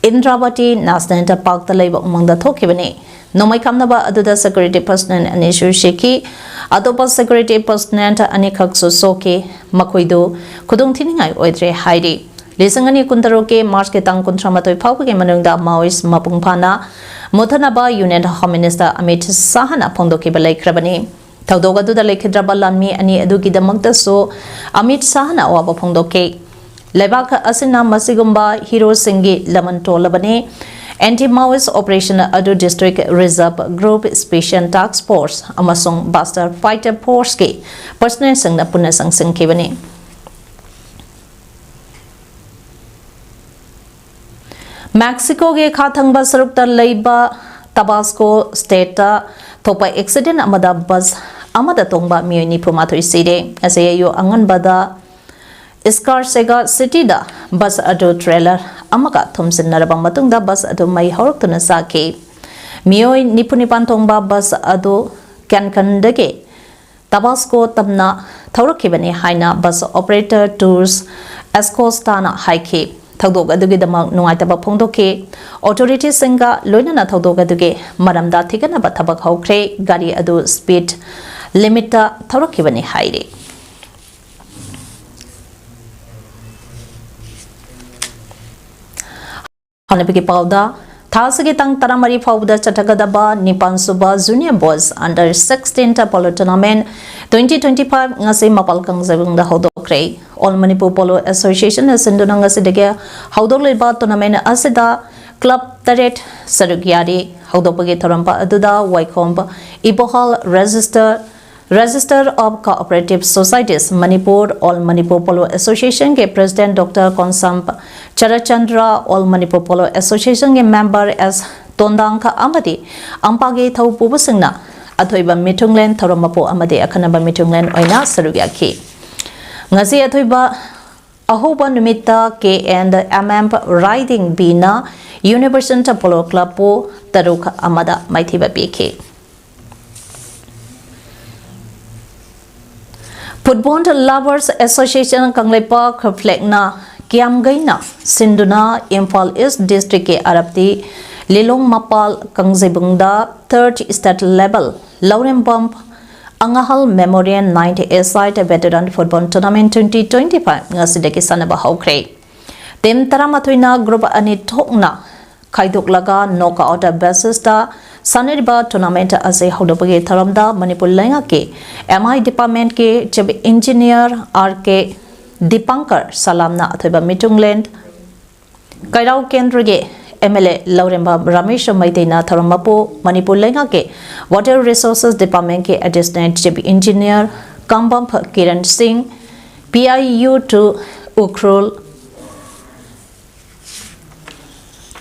ꯏꯟꯗ꯭ꯔꯥꯕꯇꯤ ꯅꯦꯁꯅꯦꯜ ꯄꯥꯔꯛꯇ ꯂꯩꯕ ꯎꯃꯪꯗ ꯊꯣꯛꯈꯤꯕꯅꯤ꯫ ꯅꯣꯡꯃꯩ ꯀꯥꯞꯅꯕ ꯑꯗꯨꯗ ꯁꯦꯀ꯭ꯌꯨꯔꯤꯇꯤ ꯄꯔꯁꯅꯦꯜ ꯑꯅꯤꯁꯨ ꯁꯤꯈꯤ꯫ ꯑꯇꯣꯞꯄ ꯁꯦꯀ꯭ꯌꯨꯔꯤꯇꯤ ꯄꯔꯁꯅꯦꯜ ꯑꯅꯤꯈꯛꯁꯨ ꯁꯣꯛꯈꯤ꯫ ꯃꯈꯣꯏꯗꯨ ꯈꯨꯗꯣꯡꯊꯤꯅꯤꯡꯉꯥꯏ ꯑꯣꯏꯗ꯭ꯔꯦ ꯍꯥꯏꯔꯤ꯫ ꯂꯤꯁꯤꯡ ꯑꯅꯤ ꯀꯨꯟꯇꯔꯨꯛꯀꯤ ꯃꯥꯔꯆꯀꯤ ꯇꯥꯡ ꯀꯨꯟꯊ꯭ꯔꯥ ꯃꯥꯊꯣꯏ ꯐꯥꯎꯕꯒꯤ ꯃꯅꯨꯡꯗ ꯃꯥꯑꯣꯏꯁ ꯃꯄꯨꯡ ꯐꯥꯅ ꯃꯨꯊꯠꯅꯕ ꯌꯨꯅꯤꯌꯟ ꯍꯣꯝ ꯃꯤꯅꯤꯁꯇꯔ ꯑꯃꯤꯠ ꯁꯥꯍꯅ ꯐꯣꯡꯗꯣꯛꯈꯤꯕ ꯂꯩꯈ꯭ꯔꯕꯅꯤ꯫ ꯊꯧꯗꯣꯛ ꯑꯗꯨꯗ ꯂꯩꯈꯤꯗ꯭ꯔꯕ ꯂꯥꯟꯃꯤ ꯑꯅꯤ ꯑꯗꯨꯒꯤꯗꯃꯛꯇꯁꯨ ꯑꯃꯤꯠ ꯁꯥꯍꯅ ꯑꯋꯥꯕ ꯐꯣꯡꯗꯣꯛꯈꯤ꯫ ꯂꯩꯕꯥꯛ ꯑꯁꯤꯅ ꯃꯁꯤꯒꯨꯝꯕ ꯍꯤꯔꯣꯁꯤꯡꯒꯤ ꯂꯃꯟ ꯇꯣꯜꯂꯕꯅꯤ꯫ ꯑꯦꯟꯇꯤ ꯃꯥꯑꯣꯏꯁ ꯑꯣꯄꯔꯦꯁꯟ ꯑꯗꯨ ꯗꯤꯁꯇ꯭ꯔꯤꯛ ꯔꯤꯖꯔꯚ ꯒ꯭ꯔꯨꯞ, ꯁ꯭ꯄꯦꯁꯤꯌꯦꯜ ꯇꯥꯛꯁ ꯐꯣꯔꯁ ꯑꯃꯁꯨꯡ ꯕꯁꯇꯔ ꯐꯥꯏꯇꯔ ꯐꯣꯔꯁꯀꯤ ꯄꯔꯁꯅꯦꯜꯁꯤꯡꯅ ꯄꯨꯟꯅ ꯆꯪꯁꯤꯟꯈꯤꯕꯅꯤ꯫ ꯃꯦꯛꯁꯤꯀꯣꯒꯤ ꯈꯥ ꯊꯪꯕ ꯁꯔꯨꯛꯇ ꯂꯩꯕ ꯇꯕꯥꯁꯀꯣ ꯁ꯭ꯇꯦꯠꯇ ꯊꯣꯛꯄ ꯑꯦꯛꯁꯤꯗꯦꯟ ꯑꯃꯗ ꯕꯁ ꯑꯃꯗ ꯇꯣꯡꯕ ꯃꯤꯑꯣꯏ ꯅꯤꯐꯨ ꯃꯥꯊꯣꯏ ꯁꯤꯔꯦ꯫ ꯉꯁꯤ ꯑꯌꯨꯛ ꯑꯉꯟꯕꯗ ꯏꯁꯀꯥꯔꯁꯦꯒꯥ ꯁꯤꯇꯤꯗ ꯕꯁ ꯑꯗꯨ ꯇ꯭ꯔꯦꯂꯔ ꯑꯃꯒ ꯊꯣꯝꯖꯤꯟꯅꯔꯕ ꯃꯇꯨꯡꯗ ꯕꯁ ꯑꯗꯨ ꯃꯩ ꯍꯧꯔꯛꯇꯨꯅ ꯆꯥꯛꯈꯤ꯫ ꯃꯤꯑꯣꯏ ꯅꯤꯐꯨ ꯅꯤꯄꯥꯟ ꯇꯣꯡꯕ ꯕꯁ ꯑꯗꯨ ꯀꯦꯟꯀꯟꯗꯒꯤ ꯇꯕꯥꯁꯀꯣ ꯇꯝꯅ ꯊꯧꯔꯛꯈꯤꯕꯅꯤ ꯍꯥꯏꯅ ꯕꯁ ꯑꯣꯄꯔꯦꯇꯔ ꯇꯨꯔꯁ ꯑꯦꯁꯀꯣꯁꯇꯥꯅ ꯍꯥꯏꯈꯤ꯫ ꯊꯧꯗꯣꯛ ꯑꯗꯨꯒꯤꯗꯃꯛ ꯅꯨꯡꯉꯥꯏꯇꯕ ꯐꯣꯡꯗꯣꯛꯈꯤ꯫ ꯑꯣꯊꯣꯔꯤꯇꯤꯁꯤꯡꯒ ꯂꯣꯏꯅꯅ ꯊꯧꯗꯣꯛ ꯑꯗꯨꯒꯤ ꯃꯔꯝꯗ ꯊꯤꯒꯠꯅꯕ ꯊꯕꯛ ꯍꯧꯈ꯭ꯔꯦ꯫ ꯒꯥꯔꯤ ꯑꯗꯨ ꯁ꯭ꯄꯤꯗ ꯂꯤꯃꯤꯠꯇ ꯊꯧꯔꯛꯈꯤꯕꯅꯤ ꯍꯥꯏꯔꯤ꯫ ꯍꯥꯟꯅꯕꯒꯤ ꯄꯥꯎꯗ, ꯊꯥ ꯑꯁꯤꯒꯤ ꯇꯥꯡ ꯇꯔꯥꯃꯔꯤ ꯐꯥꯎꯕꯗ ꯆꯠꯊꯒꯗꯕ ꯅꯤꯄꯥꯟ ꯁꯨꯕ Junior Boys Under Sixteen Polo Tournament twenty twenty five ꯉꯁꯤ ꯃꯄꯥꯜ ꯀꯥꯡꯖꯩꯕꯨꯡꯗ ꯍꯧꯗꯣꯛꯈ꯭ꯔꯦ꯫ All Manipur Polo Association ꯅ ꯁꯤꯟꯗꯨꯅ ꯉꯁꯤꯗꯒꯤ ꯍꯧꯗꯣꯛꯂꯤꯕ tournament ꯑꯁꯤꯗ club ꯇꯔꯦꯠ ꯁꯔꯨꯛ ꯌꯥꯔꯤ꯫ ꯍꯧꯗꯣꯛꯄꯒꯤ ꯊꯧꯔꯝ ꯑꯗꯨꯗ ꯋꯥꯏꯈꯣꯝ ꯏꯕꯣꯍꯜ, Register Register of Cooperative Societies Manipur, All Manipur Polo Association ꯒꯤ President Doctor Konsam ꯆꯔꯆꯟꯗ꯭ꯔ, All Manipur Polo Association ꯒꯤ member S ꯇꯣꯟꯗꯥꯡꯈ ꯑꯃꯗꯤ ꯑꯝꯄꯥꯒꯤ ꯊꯧ ꯄꯨꯕꯁꯤꯡꯅ ꯑꯊꯣꯏꯕ ꯃꯤꯊꯨꯡꯂꯦꯟ, ꯊꯧꯔꯝ ꯃꯄꯨ ꯑꯃꯗꯤ ꯑꯈꯟꯅꯕ ꯃꯤꯊꯨꯡꯂꯦꯟ ꯑꯣꯏꯅ ꯁꯔꯨꯛ ꯌꯥꯈꯤ꯫ ꯉꯁꯤ ꯑꯊꯣꯏꯕ ꯑꯍꯧꯕ ꯅꯨꯃꯤꯠꯇ K and M M Riding B ꯅ Universal Polo Club ꯄꯨ ꯇꯔꯨꯛ ꯑꯃꯗ ꯃꯥꯏꯊꯤꯕ ꯄꯤꯈꯤ꯫ Football Lovers Association ꯀꯪꯂꯩꯄꯥꯛ ꯐ꯭ꯂꯦꯛꯅ ꯀꯤꯌꯥꯝꯒꯩꯅ ꯁꯤꯟꯗꯨꯅ ꯏꯝꯐꯥꯜ ꯏꯁ ꯗꯤꯁꯇ꯭ꯔꯤꯛꯀꯤ ꯑꯔꯞꯇꯤ ꯂꯤꯂꯣꯡ ꯃꯄꯥꯜ ꯀꯥꯡꯖꯩꯕꯨꯡꯗ third state level Laurembam ꯑꯉꯥꯍꯜ Memorial ninety A side veteran football tournament twenty twenty five ꯉꯁꯤꯗꯒꯤ ꯁꯥꯟꯅꯕ ꯍꯧꯈ꯭ꯔꯦ꯫ Team ꯇꯔꯥꯃꯥꯊꯣꯏꯅ group ꯑꯅꯤ ꯊꯣꯛꯅ ꯈꯥꯏꯗꯣꯛꯂꯒ knockout basisꯇ ꯁꯥꯟꯅꯔꯤꯕ tournament ꯑꯁꯤ ꯍꯧꯗꯣꯛꯄꯒꯤ ꯊꯧꯔꯝꯗ ꯃꯅꯤꯄꯨꯔ ꯂꯩꯉꯥꯛꯀꯤ M I departmentꯀꯤ Chief Engineer R K ꯗꯤꯄꯥꯡꯀꯔ ꯁꯂꯥꯝꯅ ꯑꯊꯣꯏꯕ ꯃꯤꯇꯨꯡꯂꯦꯟ, ꯀꯩꯔꯥꯎ ꯀꯦꯟꯗ꯭ꯔꯒꯤ M L A ꯂꯧꯔꯦꯝꯕꯝ ꯔꯥꯃꯦꯁ ꯃꯩꯇꯩꯅ ꯊꯧꯔꯝ ꯃꯄꯨ ꯃꯅꯤꯄꯨꯔ ꯂꯩꯉꯥꯛꯀꯤ Water Resources departmentꯀꯤ Additional Chief Engineer ꯀꯥꯝꯕꯝ Kiran ꯁꯤꯡ, P I U two Ukhrul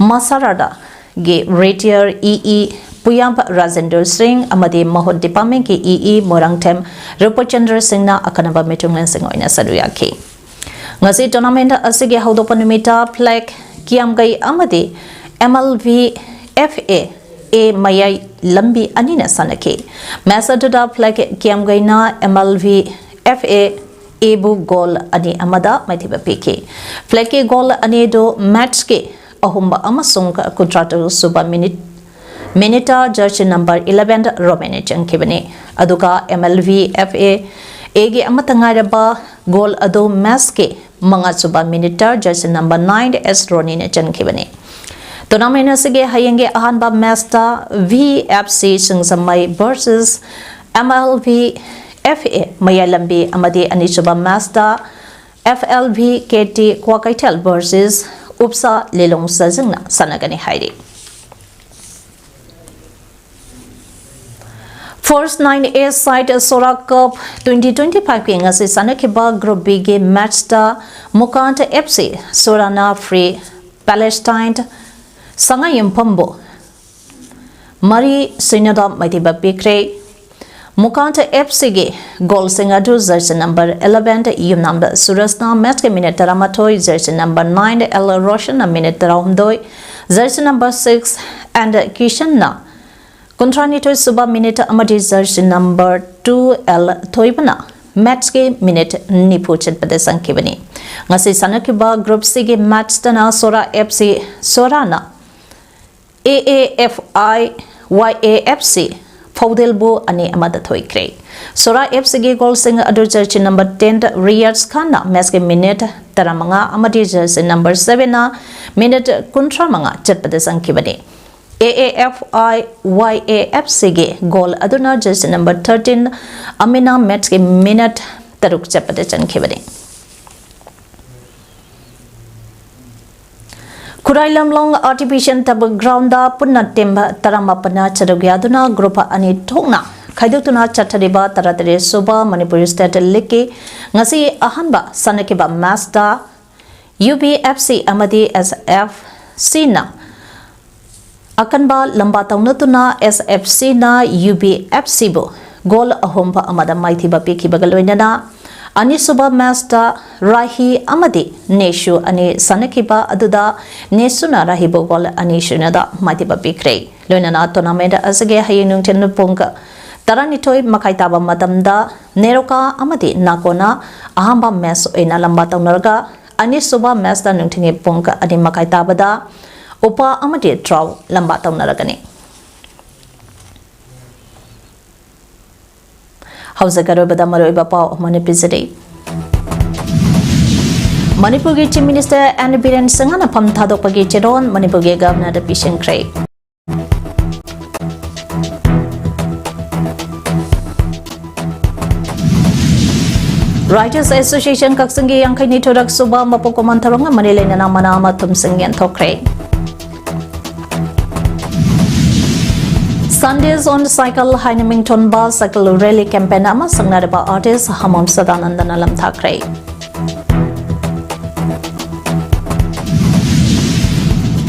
ꯃꯁꯥꯔꯥꯗꯥꯒꯤ retire E E ꯄꯨꯌꯥꯝꯕ Rajendra ꯁꯤꯡ ꯑꯃꯗꯤ ꯃꯍꯨꯠ departmentꯀꯤ E E ꯃꯣꯏꯔꯥꯡꯊꯦꯝ ꯔꯨꯄꯆꯟꯗ꯭ꯔ ꯁꯤꯡꯅ ꯑꯈꯟꯅꯕ ꯃꯤꯇꯨꯡꯂꯦꯟꯁꯤꯡ ꯑꯣꯏꯅ ꯁꯔꯨꯛ ꯌꯥꯈꯤ꯫ ꯉꯁꯤ tournament ꯑꯁꯤꯒꯤ ꯍꯧꯗꯣꯛꯄ ꯅꯨꯃꯤꯠꯇ flag ꯀꯤꯌꯥꯝꯒꯩ ꯑꯃꯗꯤ M L V F A A ꯃꯌꯥꯏ ꯂꯝꯕꯤ ꯑꯅꯤꯅ ꯁꯥꯟꯅꯈꯤ꯫ Match ꯑꯗꯨꯗ flag ꯀꯤꯌꯥꯝꯒꯩꯅ M L V F A A ꯕꯨ goal ꯑꯅꯤ ꯑꯃꯗ ꯃꯥꯏꯊꯤꯕ ꯄꯤꯈꯤ꯫ Flagꯀꯤ goal ꯑꯅꯤꯗꯨ matchꯀꯤ ꯑꯍꯨꯝꯕ ꯑꯃꯁꯨꯡ ꯀꯨꯟꯊ꯭ꯔꯥ ꯇꯔꯨꯛ ꯁꯨꯕ minute, minute jersey number eleven ꯔꯣꯃꯦꯟꯅ ꯆꯟꯈꯤꯕꯅꯤ꯫ ꯑꯗꯨꯒ M L V F A Aꯒꯤ ꯑꯃꯠꯇ ꯉꯥꯏꯔꯕ goal ꯑꯗꯨ matchꯀꯤ ꯃꯉꯥ ꯁꯨꯕ minute jersey number nine ꯑꯦꯁ ꯔꯣꯅꯤꯅ ꯆꯟꯈꯤꯕꯅꯤ꯫ Tournament ꯑꯁꯤꯒꯤ ꯍꯌꯦꯡꯒꯤ ꯑꯍꯥꯟꯕ matchꯇ V F C Singjamei versus M L V F A ꯃꯌꯥꯏ ꯂꯝꯕꯤ ꯑꯃꯗꯤ ꯑꯅꯤꯁꯨꯕ matchꯇ F L V K T Kwakeithel versus ꯎꯞꯁꯥ ꯂꯤꯂꯣꯡ ꯁꯖꯤꯡꯅ ꯁꯥꯟꯅꯒꯅꯤ ꯍꯥꯏꯔꯤ꯫ First nine A side Sora Cup twenty twenty five ꯀꯤ ꯉꯁꯤ ꯁꯥꯟꯅꯈꯤꯕ Group B ꯒꯤ matchꯇ Mukant F C ꯁꯣꯔꯥꯅ Free Palestine ꯁꯉꯥꯏꯌꯨꯝꯐꯝꯕꯨ ꯃꯔꯤ ꯁꯤꯅꯣꯗ ꯃꯥꯏꯊꯤꯕ ꯄꯤꯈ꯭ꯔꯦ꯫ ꯃꯨꯀꯥꯟ ꯑꯦꯐ ꯁꯤꯒꯤ ꯒꯣꯜꯁꯤꯡ ꯑꯗꯨ ꯖꯔꯁꯤ ꯅꯝꯕꯔ eleven ꯌꯨꯝꯅꯥꯝꯕ ꯁꯨꯔꯖꯅ ꯃꯦꯠꯁꯀꯤ ꯃꯤꯅꯤꯠ ꯇꯔꯥꯃꯥꯊꯣꯏ, ꯖꯔꯁꯤ ꯅꯝꯕꯔ nine ꯑꯦꯜ ꯔꯣꯁꯟꯅ ꯃꯤꯅꯤꯠ ꯇꯔꯥꯍꯨꯝꯗꯣꯏ, ꯖꯔꯁꯤ ꯅꯝꯕꯔ six ꯑꯦꯟ ꯀꯤꯁꯟꯅ ꯀꯨꯟꯊ꯭ꯔꯥꯅꯤꯊꯣꯏ ꯁꯨꯕ ꯃꯤꯅꯤꯠ ꯑꯃꯗꯤ ꯖꯔꯁꯤ ꯅꯝꯕꯔ two ꯑꯦꯜ ꯊꯣꯏꯕꯅ ꯃꯦꯠꯁꯀꯤ ꯃꯤꯅꯤꯠ ꯅꯤꯐꯨ ꯆꯠꯄꯗ ꯆꯪꯈꯤꯕꯅꯤ꯫ ꯉꯁꯤ ꯁꯥꯟꯅꯈꯤꯕ ꯒ꯭ꯔꯨꯞ ꯁꯤꯒꯤ ꯃꯦꯠꯁꯇꯅ ꯁꯣꯔꯥ F C ꯁꯣꯔꯥꯅ A A F I Y A F C ꯐꯧꯗꯦꯜꯕꯨ ꯑꯅꯤ ꯑꯃꯗ ꯊꯣꯏꯈ꯭ꯔꯦ꯫ ꯁꯣꯔꯥ ꯑꯦꯐ ꯁꯤꯒꯤ ꯒꯣꯜꯁꯤꯡ ꯑꯗꯨ ꯖꯔꯁꯤ ꯅꯝꯕꯔ ten ꯔꯤꯌꯥꯖ ꯈꯥꯟꯅ ꯃꯦꯠꯁꯀꯤ ꯃꯤꯅꯤꯠ ꯇꯔꯥꯃꯉꯥ ꯑꯃꯗꯤ ꯖꯔꯁꯤ ꯅꯝꯕꯔ sevenꯅ ꯃꯤꯅꯤꯠ ꯀꯨꯟꯊ꯭ꯔꯥꯃꯉꯥ ꯆꯠꯄꯗ ꯆꯪꯈꯤꯕꯅꯤ꯫ ꯑꯦ A F I Y A F ꯁꯤꯒꯤ ꯒꯣꯜ ꯑꯗꯨꯅ ꯖꯔꯁꯤ ꯅꯝꯕꯔ thirteen ꯑꯃꯤꯅ ꯃꯦꯠꯁꯀꯤ ꯃꯤꯅꯤꯠ ꯇꯔꯨꯛ ꯆꯠꯄꯗ ꯆꯟꯈꯤꯕꯅꯤ꯫ ꯈꯨꯔꯥꯏ ꯂꯝꯂꯣꯡ ꯑꯥꯔꯇꯤꯐꯤꯁꯤꯌꯦꯜ ꯇꯔꯐ ꯒ꯭ꯔꯥꯎꯟꯗ ꯄꯨꯟꯅ ꯇꯤꯝ ꯇꯔꯥꯃꯥꯄꯟꯅ ꯆꯔꯨꯛ ꯌꯥꯗꯨꯅ ꯒ꯭ꯔꯨꯞ ꯑꯅꯤ ꯊꯣꯛꯅ ꯈꯥꯏꯗꯣꯛꯇꯨꯅ ꯆꯠꯊꯔꯤꯕ ꯇꯔꯥꯇꯔꯦꯠ ꯁꯨꯕ ꯃꯅꯤꯄꯨꯔ ꯁ꯭ꯇꯦꯠ ꯂꯤꯒꯀꯤ ꯉꯁꯤ ꯑꯍꯥꯟꯕ ꯁꯥꯟꯅꯈꯤꯕ ꯃꯦꯆꯇ ꯌꯨ ꯕꯤ ꯑꯦꯐ ꯁꯤ ꯑꯃꯗꯤ ꯑꯦꯁ ꯑꯦꯐ ꯁꯤꯅ ꯑꯀꯟꯕ ꯂꯝꯕꯥ ꯇꯧꯅꯗꯨꯅ ꯑꯦꯁ ꯑꯦꯐ ꯁꯤꯅ ꯌꯨ ꯕꯤ ꯑꯦꯐ ꯁꯤꯕꯨ ꯒꯣꯜ ꯑꯍꯨꯝ ꯑꯃꯗ ꯃꯥꯏꯊꯤꯕ ꯄꯤꯈꯤꯕꯒ ꯂꯣꯏꯅꯅ ꯑꯅꯤꯁꯨꯕ ꯃꯦꯆꯇ ꯔꯥꯍꯤ ꯑꯃꯗꯤ ꯅꯦꯁꯨ ꯑꯅꯤ ꯁꯥꯟꯅꯈꯤꯕ ꯑꯗꯨꯗ ꯅꯦꯁꯨꯅ ꯔꯥꯍꯤꯕꯨ ꯒꯣꯜ ꯑꯅꯤ ꯁꯨꯅꯗ ꯃꯥꯏꯊꯤꯕ ꯄꯤꯈ꯭ꯔꯦ꯫ ꯂꯣꯏꯅꯅ ꯇꯣꯔꯅꯥꯃꯦꯟꯠ ꯑꯁꯤꯒꯤ ꯍꯌꯦꯡ ꯅꯨꯡꯊꯤꯜ ꯄꯨꯡ ꯇꯔꯥꯅꯤꯊꯣꯏ ꯃꯈꯥꯏ ꯇꯥꯕ ꯃꯇꯝꯗ ꯅꯦꯔꯣꯀꯥ ꯑꯃꯗꯤ ꯅꯥꯀꯣꯅ ꯑꯍꯥꯟꯕ ꯃꯦꯆ ꯑꯣꯏꯅ ꯂꯝꯕꯥ ꯇꯧꯅꯔꯒ ꯑꯅꯤꯁꯨꯕ ꯃꯦꯆꯇ ꯅꯨꯡꯊꯤꯜꯒꯤ ꯄꯨꯡ ꯑꯅꯤ ꯃꯈꯥꯏ ꯇꯥꯕꯗ ꯎꯄꯥ ꯑꯃꯗꯤ ꯗ꯭ꯔꯥꯎ ꯂꯝꯕꯥ ꯇꯧꯅꯔꯒꯅꯤ꯫ ꯍꯧꯖꯤꯛ ꯑꯔꯣꯏꯕꯗ ꯃꯔꯨꯑꯣꯏꯕ ꯄꯥꯎ ꯑꯃꯅ ꯄꯤꯖꯔꯤ꯫ ꯃꯅꯤꯄꯨꯔꯒꯤ Chief Minister N ꯕꯤꯔꯦꯟ ꯁꯤꯡꯍꯅ ꯐꯝ ꯊꯥꯗꯣꯛꯄꯒꯤ ꯆꯦꯔꯣꯜ ꯃꯅꯤꯄꯨꯔꯒꯤ Governorꯗ ꯄꯤꯁꯤꯟꯈ꯭ꯔꯦ꯫ Writers Association ꯀꯛꯆꯤꯡꯒꯤ ꯌꯥꯡꯈꯩꯅꯤꯊꯣꯏꯔꯛ ꯁꯨꯕ ꯃꯄꯣꯛ ꯀꯨꯝꯑꯣꯟ ꯊꯧꯔꯝꯒ ꯃꯔꯤ ꯂꯩꯅꯅ ꯃꯅꯥ ꯑꯃ ꯊꯨꯝꯁꯤꯡ ꯌꯦꯟꯊꯣꯛꯈ꯭ꯔꯦ꯫ Sundays on Cycle ꯍꯥꯏꯅ ꯃꯤꯡꯊꯣꯟꯕ cycle rally campaign ꯑꯃ ꯁꯛꯅꯔꯕ artist ꯍꯃꯣꯝ ꯁꯗꯥꯅꯟꯗꯅ ꯂꯝꯊꯥꯈ꯭ꯔꯦ꯫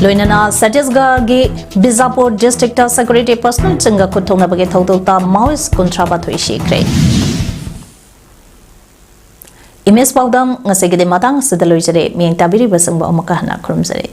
ꯂꯣꯏꯅꯅ ꯁꯠꯇꯤꯁꯒꯔꯒꯤ ꯕꯤꯖꯥꯄꯨꯔ ꯗꯤꯁꯇ꯭ꯔꯤꯛꯇ ꯁꯦꯀ꯭ꯌꯨꯔꯤꯇꯤ ꯄꯔꯁꯅꯦꯜꯁꯤꯡꯒ ꯈꯨꯠꯊꯣꯛꯅꯕꯒꯤ ꯊꯧꯗꯣꯛꯇ ꯃꯥꯑꯣꯏꯁ ꯀꯨꯟꯊ꯭ꯔꯥ ꯃꯥꯊꯣꯏ ꯁꯤꯈ꯭ꯔꯦ꯫ ꯏꯃꯦꯖ ꯄꯥꯎꯗꯝ ꯉꯁꯤꯒꯤꯗꯤ ꯃꯇꯥꯡ ꯑꯁꯤꯗ ꯂꯣꯏꯖꯔꯦ꯫ ꯃꯤꯠꯌꯦꯡ ꯇꯥꯕꯤꯔꯤꯕꯁꯤꯡꯕꯨ ꯑꯃꯨꯛꯀ ꯍꯟꯅ ꯈꯨꯔꯨꯝꯖꯔꯤ꯫